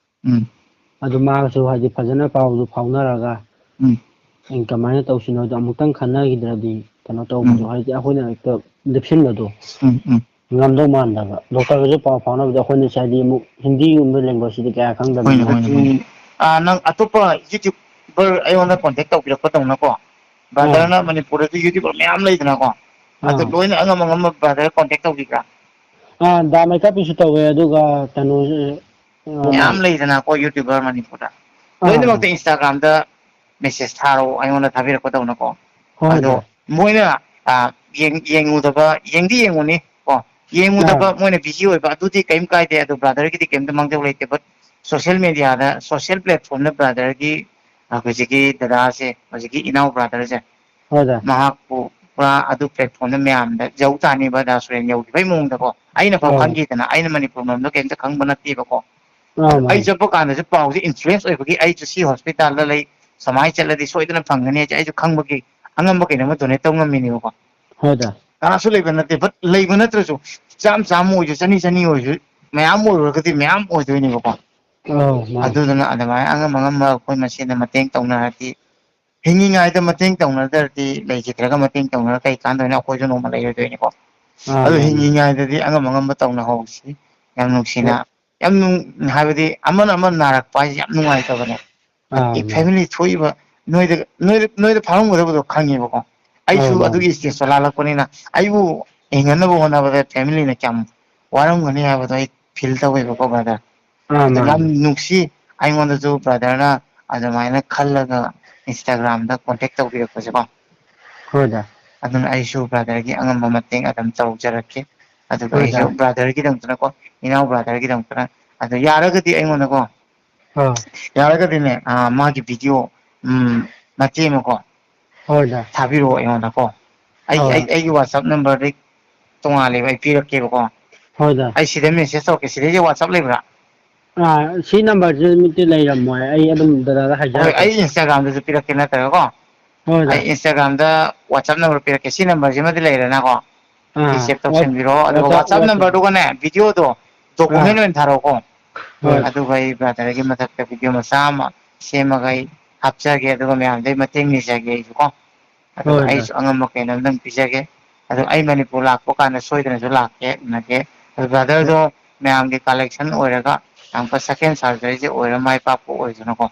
ꯎꯝ꯫ ꯑꯗꯨ ꯃꯥꯒꯁꯨ ꯍꯥꯏꯗꯤ ꯐꯖꯅ ꯄꯥꯎꯗꯨ ꯐꯥꯎꯅꯔꯒ ꯎꯝ꯫ ꯀꯃꯥꯏꯅ ꯇꯧꯁꯤꯅꯣꯗꯣ ꯑꯃꯨꯛꯇꯪ ꯈꯟꯅꯈꯤꯗ꯭ꯔꯗꯤ ꯀꯩꯅꯣ ꯇꯧꯕꯗꯣ, ꯎꯝ꯫ ꯍꯥꯏꯗꯤ ꯑꯩꯈꯣꯏꯅ ꯍꯦꯛꯇ ꯂꯦꯞꯁꯤꯟꯕꯗꯣ ꯎꯝ, ꯎꯝ꯫ ꯉꯝꯗꯧ ꯃꯥꯟꯗꯕ꯫ ꯗꯣꯛꯇꯔꯒꯁꯨ ꯄꯥꯎ ꯐꯥꯎꯅꯕꯗ ꯑꯩꯈꯣꯏꯅ ꯍꯥꯏꯗꯤ ꯑꯃꯨꯛ ꯍꯤꯟꯗꯤꯒꯨꯝꯕ languageꯁꯤꯗꯤ ꯀꯌꯥ ꯈꯪꯗꯕꯅꯤꯅ꯫ ꯍꯣꯏꯅꯦ, ꯍꯣꯏꯅꯦ, ꯍꯣꯏꯅꯦ꯫ ꯑ, ꯅꯪ ꯑꯇꯣꯞꯄ YouTuber ꯑꯩꯉꯣꯟꯗ contact ꯇꯧꯕꯤꯔꯛꯄꯗꯧꯅꯀꯣ, ꯑꯥ꯫ Brotherꯅ ꯃꯅꯤꯄꯨꯔꯗꯁꯨ YouTuber ꯃꯌꯥꯝ ꯂꯩꯗꯅꯀꯣ, ꯑꯗꯨ ꯑꯥ꯫ ꯂꯣꯏꯅ ꯑꯉꯝ ꯑꯉꯝꯕ brother contact ꯇꯧꯕꯤꯕ꯭ꯔꯥ? ꯑꯥ, ꯗꯥ ꯃꯩꯀꯥꯞꯄꯤꯁꯨ ꯇꯧꯋꯦ, ꯑꯗꯨꯒ ꯀꯩꯅꯣ, ꯑꯥ, ꯃꯌꯥꯝ ꯂꯩꯗꯅꯀꯣ YouTuber ꯃꯅꯤꯄꯨꯔꯗ꯫ ꯑꯥ꯫ ꯂꯣꯏꯅꯃꯛꯇ Instagramꯗ message ꯊꯥꯔꯛꯑꯣ, ꯑꯩꯉꯣꯟꯗ ꯊꯥꯕꯤꯔꯛꯄꯗꯧꯅꯀꯣ꯫ ꯍꯣꯏ, ꯑꯗꯣ ꯍꯣꯏ꯫ ꯃꯣꯏꯅ, ꯑ, ꯌꯦꯡ-, ꯌꯦꯡꯉꯨꯗꯕ, ꯌꯦꯡꯗꯤ ꯌꯦꯡꯉꯨꯅꯤ ꯀꯣ, ꯑꯥ꯫ ꯌꯦꯡꯉꯨꯗꯕ ꯃꯣꯏꯅ busy ꯑꯣꯏꯕ, ꯑꯗꯨꯗꯤ ꯀꯔꯤꯝ ꯀꯥꯏꯗꯦ꯫ ꯑꯗꯣ brotherꯒꯤꯗꯤ ꯀꯔꯤꯝꯇ ꯃꯥꯡꯖꯧ ꯂꯩꯇꯦ꯫ But social mediaꯗ, social platformꯗ brotherꯒꯤ, ꯑ, ꯍꯧꯖꯤꯛꯀꯤ ꯗꯗꯥꯁꯦ, ꯍꯧꯖꯤꯛꯀꯤ ꯏꯅꯥꯎ brotherꯁꯦ, ꯍꯣꯏ, ꯗꯥ꯫ ꯃꯍꯥꯛꯄꯨ ꯄꯨꯔꯥ ꯑꯗꯨ platformꯗ ꯃꯌꯥꯝꯗ ꯌꯧ ꯇꯥꯅꯤꯕ, ꯗꯥ ꯁꯨꯔꯦꯟ ꯌꯧꯈꯤꯕꯒꯤ ꯃꯑꯣꯡꯗꯀꯣ꯫ ꯑꯩꯅ ꯐꯥꯎ ꯑꯥ꯫ ꯈꯪꯈꯤꯗꯅ, ꯑꯩꯅ ꯃꯅꯤꯄꯨꯔ ꯃꯔꯝꯗ ꯀꯔꯤꯝꯇ ꯈꯪꯕ ꯅꯠꯇꯦꯕꯀꯣ꯫ ꯑꯥ, ꯑꯗꯣ ꯑꯩ ꯃꯥꯅꯦ꯫ ꯆꯠꯄ ꯀꯥꯟꯗꯁꯨ ꯄꯥꯎꯁꯦ influence ꯑꯣꯏꯕꯒꯤ ꯑꯩꯁꯨ ꯁꯤ hospitalꯗ ꯂꯩ, ꯁꯨꯃꯥꯏꯅ ꯆꯠꯂꯗꯤ ꯁꯣꯏꯗꯅ ꯐꯪꯒꯅꯤ ꯍꯥꯏꯁꯦ ꯑꯩꯁꯨ ꯈꯪꯕꯒꯤ ꯑꯉꯝꯕ ꯀꯩꯅꯣꯝꯃ donate ꯇꯧ ꯉꯝꯃꯤꯅꯦꯕꯀꯣ꯫ ꯍꯣꯏ, ꯗꯥ꯫ ꯀꯅꯥꯁꯨ ꯂꯩꯕ ꯅꯠꯇꯦ, but ꯂꯩꯕ ꯅꯠꯇ꯭ꯔꯁꯨ ꯆꯥꯝ ꯆꯥꯝ ꯑꯣꯏꯔꯁꯨ, ꯆꯅꯤ ꯆꯅꯤ ꯑꯣꯏꯔꯁꯨ, ꯃꯌꯥꯝ ꯑꯣꯏꯔꯨꯔꯒꯗꯤ ꯃꯌꯥꯝ ꯑꯣꯏꯗꯣꯏꯅꯦꯕꯀꯣ꯫ ꯑꯧ, ꯃꯥꯅꯦ꯫ ꯑꯗꯨꯗꯨꯅ ꯑꯗꯨꯃꯥꯏꯅ ꯑꯉꯝ ꯑꯉꯝꯕ ꯑꯩꯈꯣꯏ ꯃꯁꯦꯟꯗ ꯃꯇꯦꯡ ꯇꯧꯅꯔꯗꯤ, ꯍꯤꯡꯉꯤꯉꯩꯗ ꯃꯇꯦꯡ ꯇꯧꯅꯗ꯭ꯔꯗꯤ ꯂꯩꯈꯤꯗ꯭ꯔꯒ ꯃꯇꯦꯡ ꯇꯧꯅꯔ ꯀꯩ ꯀꯥꯟꯗꯣꯏꯅꯣ? ꯑꯩꯈꯣꯏꯁꯨ ꯅꯣꯡꯃ ꯂꯩꯔꯣꯏꯗꯣꯏꯅꯤꯀꯣ꯫ ꯑꯥ, ꯑꯗꯨ ꯃꯥꯅꯦ꯫ ꯍꯤꯡꯉꯤꯉꯩꯗꯗꯤ ꯑꯉꯝ ꯑꯉꯝꯕ ꯇꯧꯅꯍꯧꯁꯤ꯫ ꯌꯥꯝ ꯅꯨꯡꯁꯤꯅ, ꯍꯣꯏ꯫ ꯌꯥꯝ ꯅꯨꯡ-, ꯍꯥꯏꯕꯗꯤ ꯑꯃꯅ ꯑꯃ ꯅꯥꯔꯛꯄ ꯍꯥꯏꯁꯦ ꯌꯥꯝ ꯅꯨꯡꯉꯥꯏꯇꯕꯅꯦ꯫ ꯑꯥ, ꯃꯥꯅꯦ꯫ Family ꯊꯣꯛꯏꯕ ꯅꯣꯏꯗ, ꯅꯣꯏꯗ, ꯅꯣꯏꯗ ꯐꯥꯎꯔꯝꯒꯗꯕꯗꯣ ꯈꯪꯉꯦꯕꯀꯣ꯫ ꯑꯩꯁꯨ ꯑꯥ, ꯃꯥꯅꯦ꯫ ꯑꯗꯨꯒꯤ stageꯇꯣ ꯂꯥꯜꯂꯛꯄꯅꯤꯅ ꯑꯩꯕꯨ ꯍꯤꯡꯍꯟꯅꯕ ꯍꯣꯠꯅꯕꯗ familyꯅ ꯀꯌꯥꯝ ꯋꯥꯔꯝꯒꯅꯤ ꯍꯥꯏꯕꯗꯣ ꯑꯩ feel ꯇꯧꯋꯦꯕꯀꯣ, brother꯫ ꯑꯥ, ꯑꯗꯨ ꯃꯥꯅꯦ꯫ ꯌꯥꯝ ꯅꯨꯡꯁꯤ꯫ ꯑꯩꯉꯣꯟꯗꯁꯨ brotherꯅ ꯑꯗꯨꯃꯥꯏꯅ ꯈꯜꯂꯒ Instagramꯗ contact ꯇꯧꯕꯤꯔꯛꯄꯁꯦꯀꯣ꯫ ꯍꯣꯏ, ꯗꯥ꯫ ꯑꯗꯨꯅ ꯑꯩꯁꯨ brotherꯒꯤ ꯑꯉꯝꯕ ꯃꯇꯦꯡ ꯑꯗꯨꯝ ꯇꯧꯖꯔꯛꯀꯦ꯫ ꯑꯗꯨꯒ ꯍꯣꯏ, ꯑꯩꯁꯨ ꯗꯥ꯫ Brotherꯒꯤꯗꯃꯛꯇꯅꯀꯣ, ꯏꯅꯥꯎ brotherꯒꯤꯗꯃꯛꯇꯅ, ꯑꯗꯣ ꯌꯥꯔꯒꯗꯤ ꯑꯩꯉꯣꯟꯗꯀꯣ, ꯑꯥ꯫ ꯌꯥꯔꯒꯗꯤꯅꯦ, ꯑ, ꯃꯥꯒꯤ video, ꯎꯝ, ꯃꯇꯦꯛ ꯑꯃꯀꯣ, ꯍꯣꯏ, ꯗꯥ꯫ ꯊꯥꯕꯤꯔꯛꯑꯣ ꯑꯩꯉꯣꯟꯗꯀꯣ꯫ ꯑꯩ, ꯑꯩ, ꯍꯣꯏ꯫ ꯑꯩꯒꯤ WhatsApp numberꯗꯤ ꯇꯣꯉꯥꯜꯂꯦꯕ, ꯑꯩ ꯄꯤꯔꯛꯀꯦꯕꯀꯣ꯫ ꯍꯣꯏ, ꯗꯥ꯫ ꯑꯩ ꯁꯤꯗ message ꯇꯧꯔꯛꯀꯦ꯫ ꯁꯤꯗꯩꯁꯦ WhatsApp ꯂꯩꯕ꯭ꯔꯥ? ꯑꯥ, ꯁꯤ numberꯁꯤꯃꯛꯇꯤ ꯂꯩꯔꯝꯃꯣꯏ꯫ ꯑꯩ ꯑꯗꯨꯝ brotherꯗ ꯍꯣꯏ, ꯍꯥꯏꯖꯔꯛꯀꯦ꯫ ꯑꯩ Instagramꯗꯁꯨ ꯄꯤꯔꯛꯀꯦ ꯅꯠꯇ꯭ꯔꯒꯀꯣ꯫ ꯍꯣꯏ, ꯗꯥ꯫ ꯑꯩ Instagramꯗ WhatsApp number ꯄꯤꯔꯛꯀꯦ꯫ ꯁꯤ numberꯁꯤꯃꯗꯤ ꯂꯩꯔꯦꯅꯀꯣ꯫ ꯁꯤ ꯑꯥ, save ꯋꯥ-, ꯇꯧꯁꯟꯕꯤꯔꯣ꯫ ꯑꯗꯨꯒ WhatsApp, WhatsApp WhatsApp꯫ numberꯗꯨꯒꯅꯦ, videoꯗꯣ ꯑꯥ꯫ Document ꯑꯣꯏꯅ ꯊꯥꯔꯛꯑꯣꯀꯣ꯫ ꯍꯣꯏ꯫ ꯑꯗꯨꯒ ꯑꯩ brotherꯒꯤ ꯃꯊꯛꯇ video ꯃꯆꯥ ꯑꯃ ꯁꯦꯝꯃꯒ ꯑꯩ ꯍꯥꯞꯆꯒꯦ꯫ ꯑꯗꯨꯒ ꯃꯌꯥꯝꯗꯩ ꯃꯇꯦꯡ ꯅꯤꯖꯒꯦ ꯑꯩꯁꯨ ꯀꯣ꯫ ꯑꯗꯨꯒ ꯍꯣꯏ, ꯗꯥ꯫ ꯑꯩꯁꯨ ꯑꯉꯝꯕ ꯀꯩꯅꯣꯝꯗꯪ ꯄꯤꯖꯒꯦ꯫ ꯑꯗꯨ ꯑꯩ ꯃꯅꯤꯄꯨꯔ ꯂꯥꯛꯄ ꯀꯥꯟꯗ ꯁꯣꯏꯗꯅꯁꯨ ꯂꯥꯛꯀꯦ, ꯎꯅꯒꯦ꯫ ꯑꯗꯨ brotherꯗꯣ ꯃꯌꯥꯝꯒꯤ collection ꯑꯣꯏꯔꯒ ꯌꯥꯝ ꯀ-, second surgeryꯁꯦ ꯑꯣꯏꯔ ꯃꯥꯏ ꯄꯥꯛꯄ ꯑꯣꯏꯁꯅꯨꯀꯣ꯫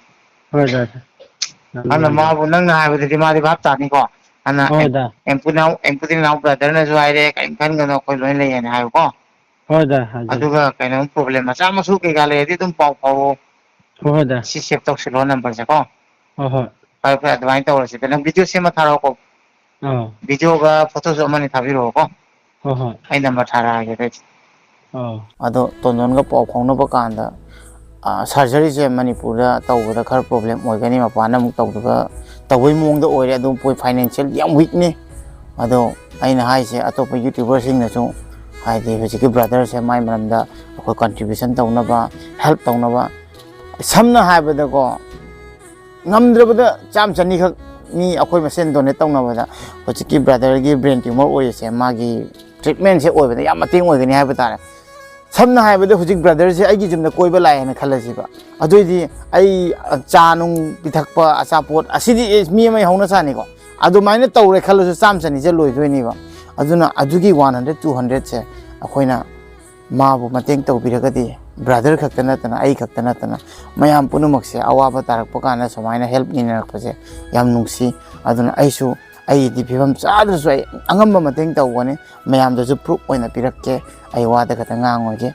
ꯍꯣꯏ, ꯗꯥ꯫ ꯌꯥꯝ ꯑꯗꯨꯅ ꯅꯨꯡꯉꯥꯏꯖꯔꯦ꯫ ꯃꯥꯕꯨ ꯅꯪꯅ ꯍꯥꯏꯕꯗꯨꯗꯤ ꯃꯥꯗꯤ ꯚꯥꯞ ꯇꯥꯅꯤꯀꯣ꯫ ꯑꯗꯨꯅ ꯍꯣꯏ, ꯑꯦꯝ-, ꯗꯥ꯫ ꯑꯦꯝꯄꯨꯅꯥꯎ, ꯑꯦꯝꯄꯨꯗꯤꯅꯥꯎ brotherꯅꯁꯨ ꯍꯥꯏꯔꯦ, "ꯀꯔꯤꯝ ꯈꯟꯒꯅꯣ, ꯑꯩꯈꯣꯏ ꯂꯣꯏ ꯂꯩꯌꯦꯅ" ꯍꯥꯏꯌꯨꯀꯣ꯫ ꯍꯣꯏ, ꯗꯥ, ꯍꯥꯏꯖꯒꯦ꯫ ꯑꯗꯨꯒ ꯀꯩꯅꯣꯝ problem ꯃꯆꯥ ꯃꯁꯨ ꯀꯩꯀꯥ ꯂꯩꯔꯗꯤ ꯑꯗꯨꯝ ꯄꯥꯎ ꯐꯥꯎꯔꯛꯑꯣ꯫ ꯍꯣꯏ, ꯍꯣꯏ, ꯗꯥ꯫ ꯁꯤ save ꯇꯧꯁꯤꯜꯂꯣ numberꯁꯦꯀꯣ꯫ ꯍꯣꯏ, ꯍꯣꯏ꯫ ꯐꯔꯦ, ꯐꯔꯦ, ꯑꯗꯨꯃꯥꯏꯅ ꯇꯧꯔꯁꯤ꯫ ꯅꯪ video ꯁꯦꯝꯃ ꯊꯥꯔꯛꯑꯣꯀꯣ꯫ ꯑꯥ꯫ Videoꯒ photoꯁꯨ ꯑꯃꯅꯤ ꯊꯥꯕꯤꯔꯛꯑꯣꯀꯣ꯫ ꯍꯣꯏ, ꯍꯣꯏ꯫ ꯑꯩ number ꯊꯥꯔꯛꯑꯒꯦ ꯑꯗꯨꯏꯗꯤ꯫ ꯑꯥ꯫ ꯑꯗꯣ ꯇꯣꯟꯗꯣꯟꯒ ꯄꯥꯎ ꯐꯥꯎꯅꯕ ꯀꯥꯟꯗ, ꯑ, surgeryꯁꯦ ꯃꯅꯤꯄꯨꯔꯗ ꯇꯧꯕꯗ ꯈꯔ problem ꯑꯣꯏꯒꯅꯤ, ꯃꯄꯥꯟꯗ ꯑꯃꯨꯛ ꯇꯧꯗꯕ, ꯇꯧꯕꯩ ꯃꯑꯣꯡꯗ ꯑꯣꯏꯔꯦ꯫ ꯑꯗꯨꯝ ꯃꯣꯏ financial ꯌꯥꯝ weakꯅꯤ꯫ ꯑꯗꯣ ꯑꯩꯅ ꯍꯥꯏꯁꯦ, ꯑꯇꯣꯞꯄ YouTuberꯁꯤꯡꯅꯁꯨ, ꯍꯥꯏꯗꯤ, ꯍꯧꯖꯤꯛꯀꯤ brotherꯁꯦ ꯃꯥꯏ ꯃꯔꯝꯗ ꯑꯩꯈꯣꯏ contribution ꯇꯧꯅꯕ, help ꯇꯧꯅꯕ, ꯁꯝꯅ ꯍꯥꯏꯕꯗꯀꯣ, ꯉꯝꯗ꯭ꯔꯕꯗ ꯆꯥꯝ ꯆꯅꯤꯈꯛ ꯃꯤ ꯑꯩꯈꯣꯏ ꯃꯁꯦꯟ donate ꯇꯧꯅꯕꯗ, ꯍꯧꯖꯤꯛꯀꯤ brotherꯒꯤ brain tumor ꯑꯣꯏꯔꯤꯁꯦ, ꯃꯥꯒꯤ treatmentꯁꯦ ꯑꯣꯏꯕꯗ ꯌꯥꯝ ꯃꯇꯦꯡ ꯑꯣꯏꯒꯅꯤ ꯍꯥꯏꯕ ꯇꯥꯔꯦ꯫ ꯁꯝꯅ ꯍꯥꯏꯔꯕꯗ, ꯍꯧꯖꯤꯛ brotherꯁꯦ ꯑꯩꯒꯤ ꯌꯨꯝꯗ ꯀꯣꯏꯕ ꯂꯥꯛꯑꯦꯅ ꯈꯜꯂꯁꯤꯕ, ꯑꯗꯨꯑꯣꯏꯗꯤ ꯑꯩ, ꯑ, ꯆꯥ ꯅꯨꯡ ꯄꯤꯊꯛꯄ, ꯑꯆꯥꯄꯣꯠ, ꯑꯁꯤꯗꯤ ꯑꯦ, ꯃꯤ ꯑꯃꯒꯤ ꯍꯧꯅ ꯁꯥꯅꯤꯀꯣ꯫ ꯑꯗꯨꯃꯥꯏꯅ ꯇꯧꯔꯦ ꯈꯜꯂꯁꯨ, ꯆꯥꯝ ꯆꯅꯤꯁꯦ ꯂꯣꯏꯗꯣꯏꯅꯦꯕ꯫ ꯑꯗꯨꯅ ꯑꯗꯨꯒꯤ one hundred, two hundredꯁꯦ ꯑꯩꯈꯣꯏꯅ ꯃꯥꯕꯨ ꯃꯇꯦꯡ ꯇꯧꯕꯤꯔꯒꯗꯤ, brother ꯈꯛꯇ ꯅꯠꯇꯅ, ꯑꯩ ꯈꯛꯇ ꯅꯠꯇꯅ, ꯃꯌꯥꯝ ꯄꯨꯝꯅꯃꯛꯁꯦ ꯑꯋꯥꯕ ꯇꯥꯔꯛꯄ ꯀꯥꯟꯗ ꯁꯨꯃꯥꯏꯅ help ꯅꯤꯅꯔꯛꯄꯁꯦ ꯌꯥꯝ ꯅꯨꯡꯁꯤ꯫ ꯑꯗꯨꯅ ꯑꯩꯁꯨ ꯑꯩꯒꯤꯗꯤ ꯐꯤꯕꯝ ꯆꯥꯗ꯭ꯔꯁꯨ ꯑꯩ ꯑꯉꯝꯕ ꯃꯇꯦꯡ ꯇꯧꯒꯅꯤ, ꯃꯌꯥꯝꯗꯁꯨ proof ꯑꯣꯏꯅ ꯄꯤꯔꯛꯀꯦ, ꯑꯩ ꯋꯥꯗ ꯈꯛꯇ ꯉꯥꯡꯉꯣꯏꯒꯦ꯫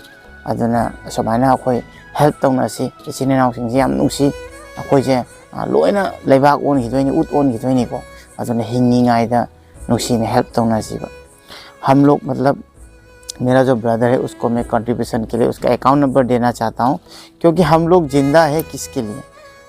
ꯑꯗꯨꯅ ꯁꯨꯃꯥꯏꯅ ꯑꯩꯈꯣꯏ help ꯇꯧꯅꯁꯤ꯫ ꯏꯆꯤꯟ ꯏꯅꯥꯎꯁꯤꯡꯁꯤ ꯌꯥꯝ ꯅꯨꯡꯁꯤ꯫ ꯑꯩꯈꯣꯏꯁꯦ ꯑ, ꯂꯣꯏꯅ ꯂꯩꯕꯥꯛ ꯑꯣꯟꯈꯤꯗꯣꯏꯅꯤ, ꯎꯠ ꯑꯣꯟꯈꯤꯗꯣꯏꯅꯤꯀꯣ꯫ ꯑꯗꯨꯅ ꯍꯤꯡꯉꯤꯉꯩꯗ ꯅꯨꯡꯁꯤꯅ help ꯇꯧꯅꯁꯤꯕ꯫ हम लोग मतलब मेरा जो ब्रदर है उसको मैं कंट्रीब्यूशन के लिए उसका अकाउंट नंबर देना चाहता हूँ, क्योंकि हम लोग जिंदा है किसके लिए?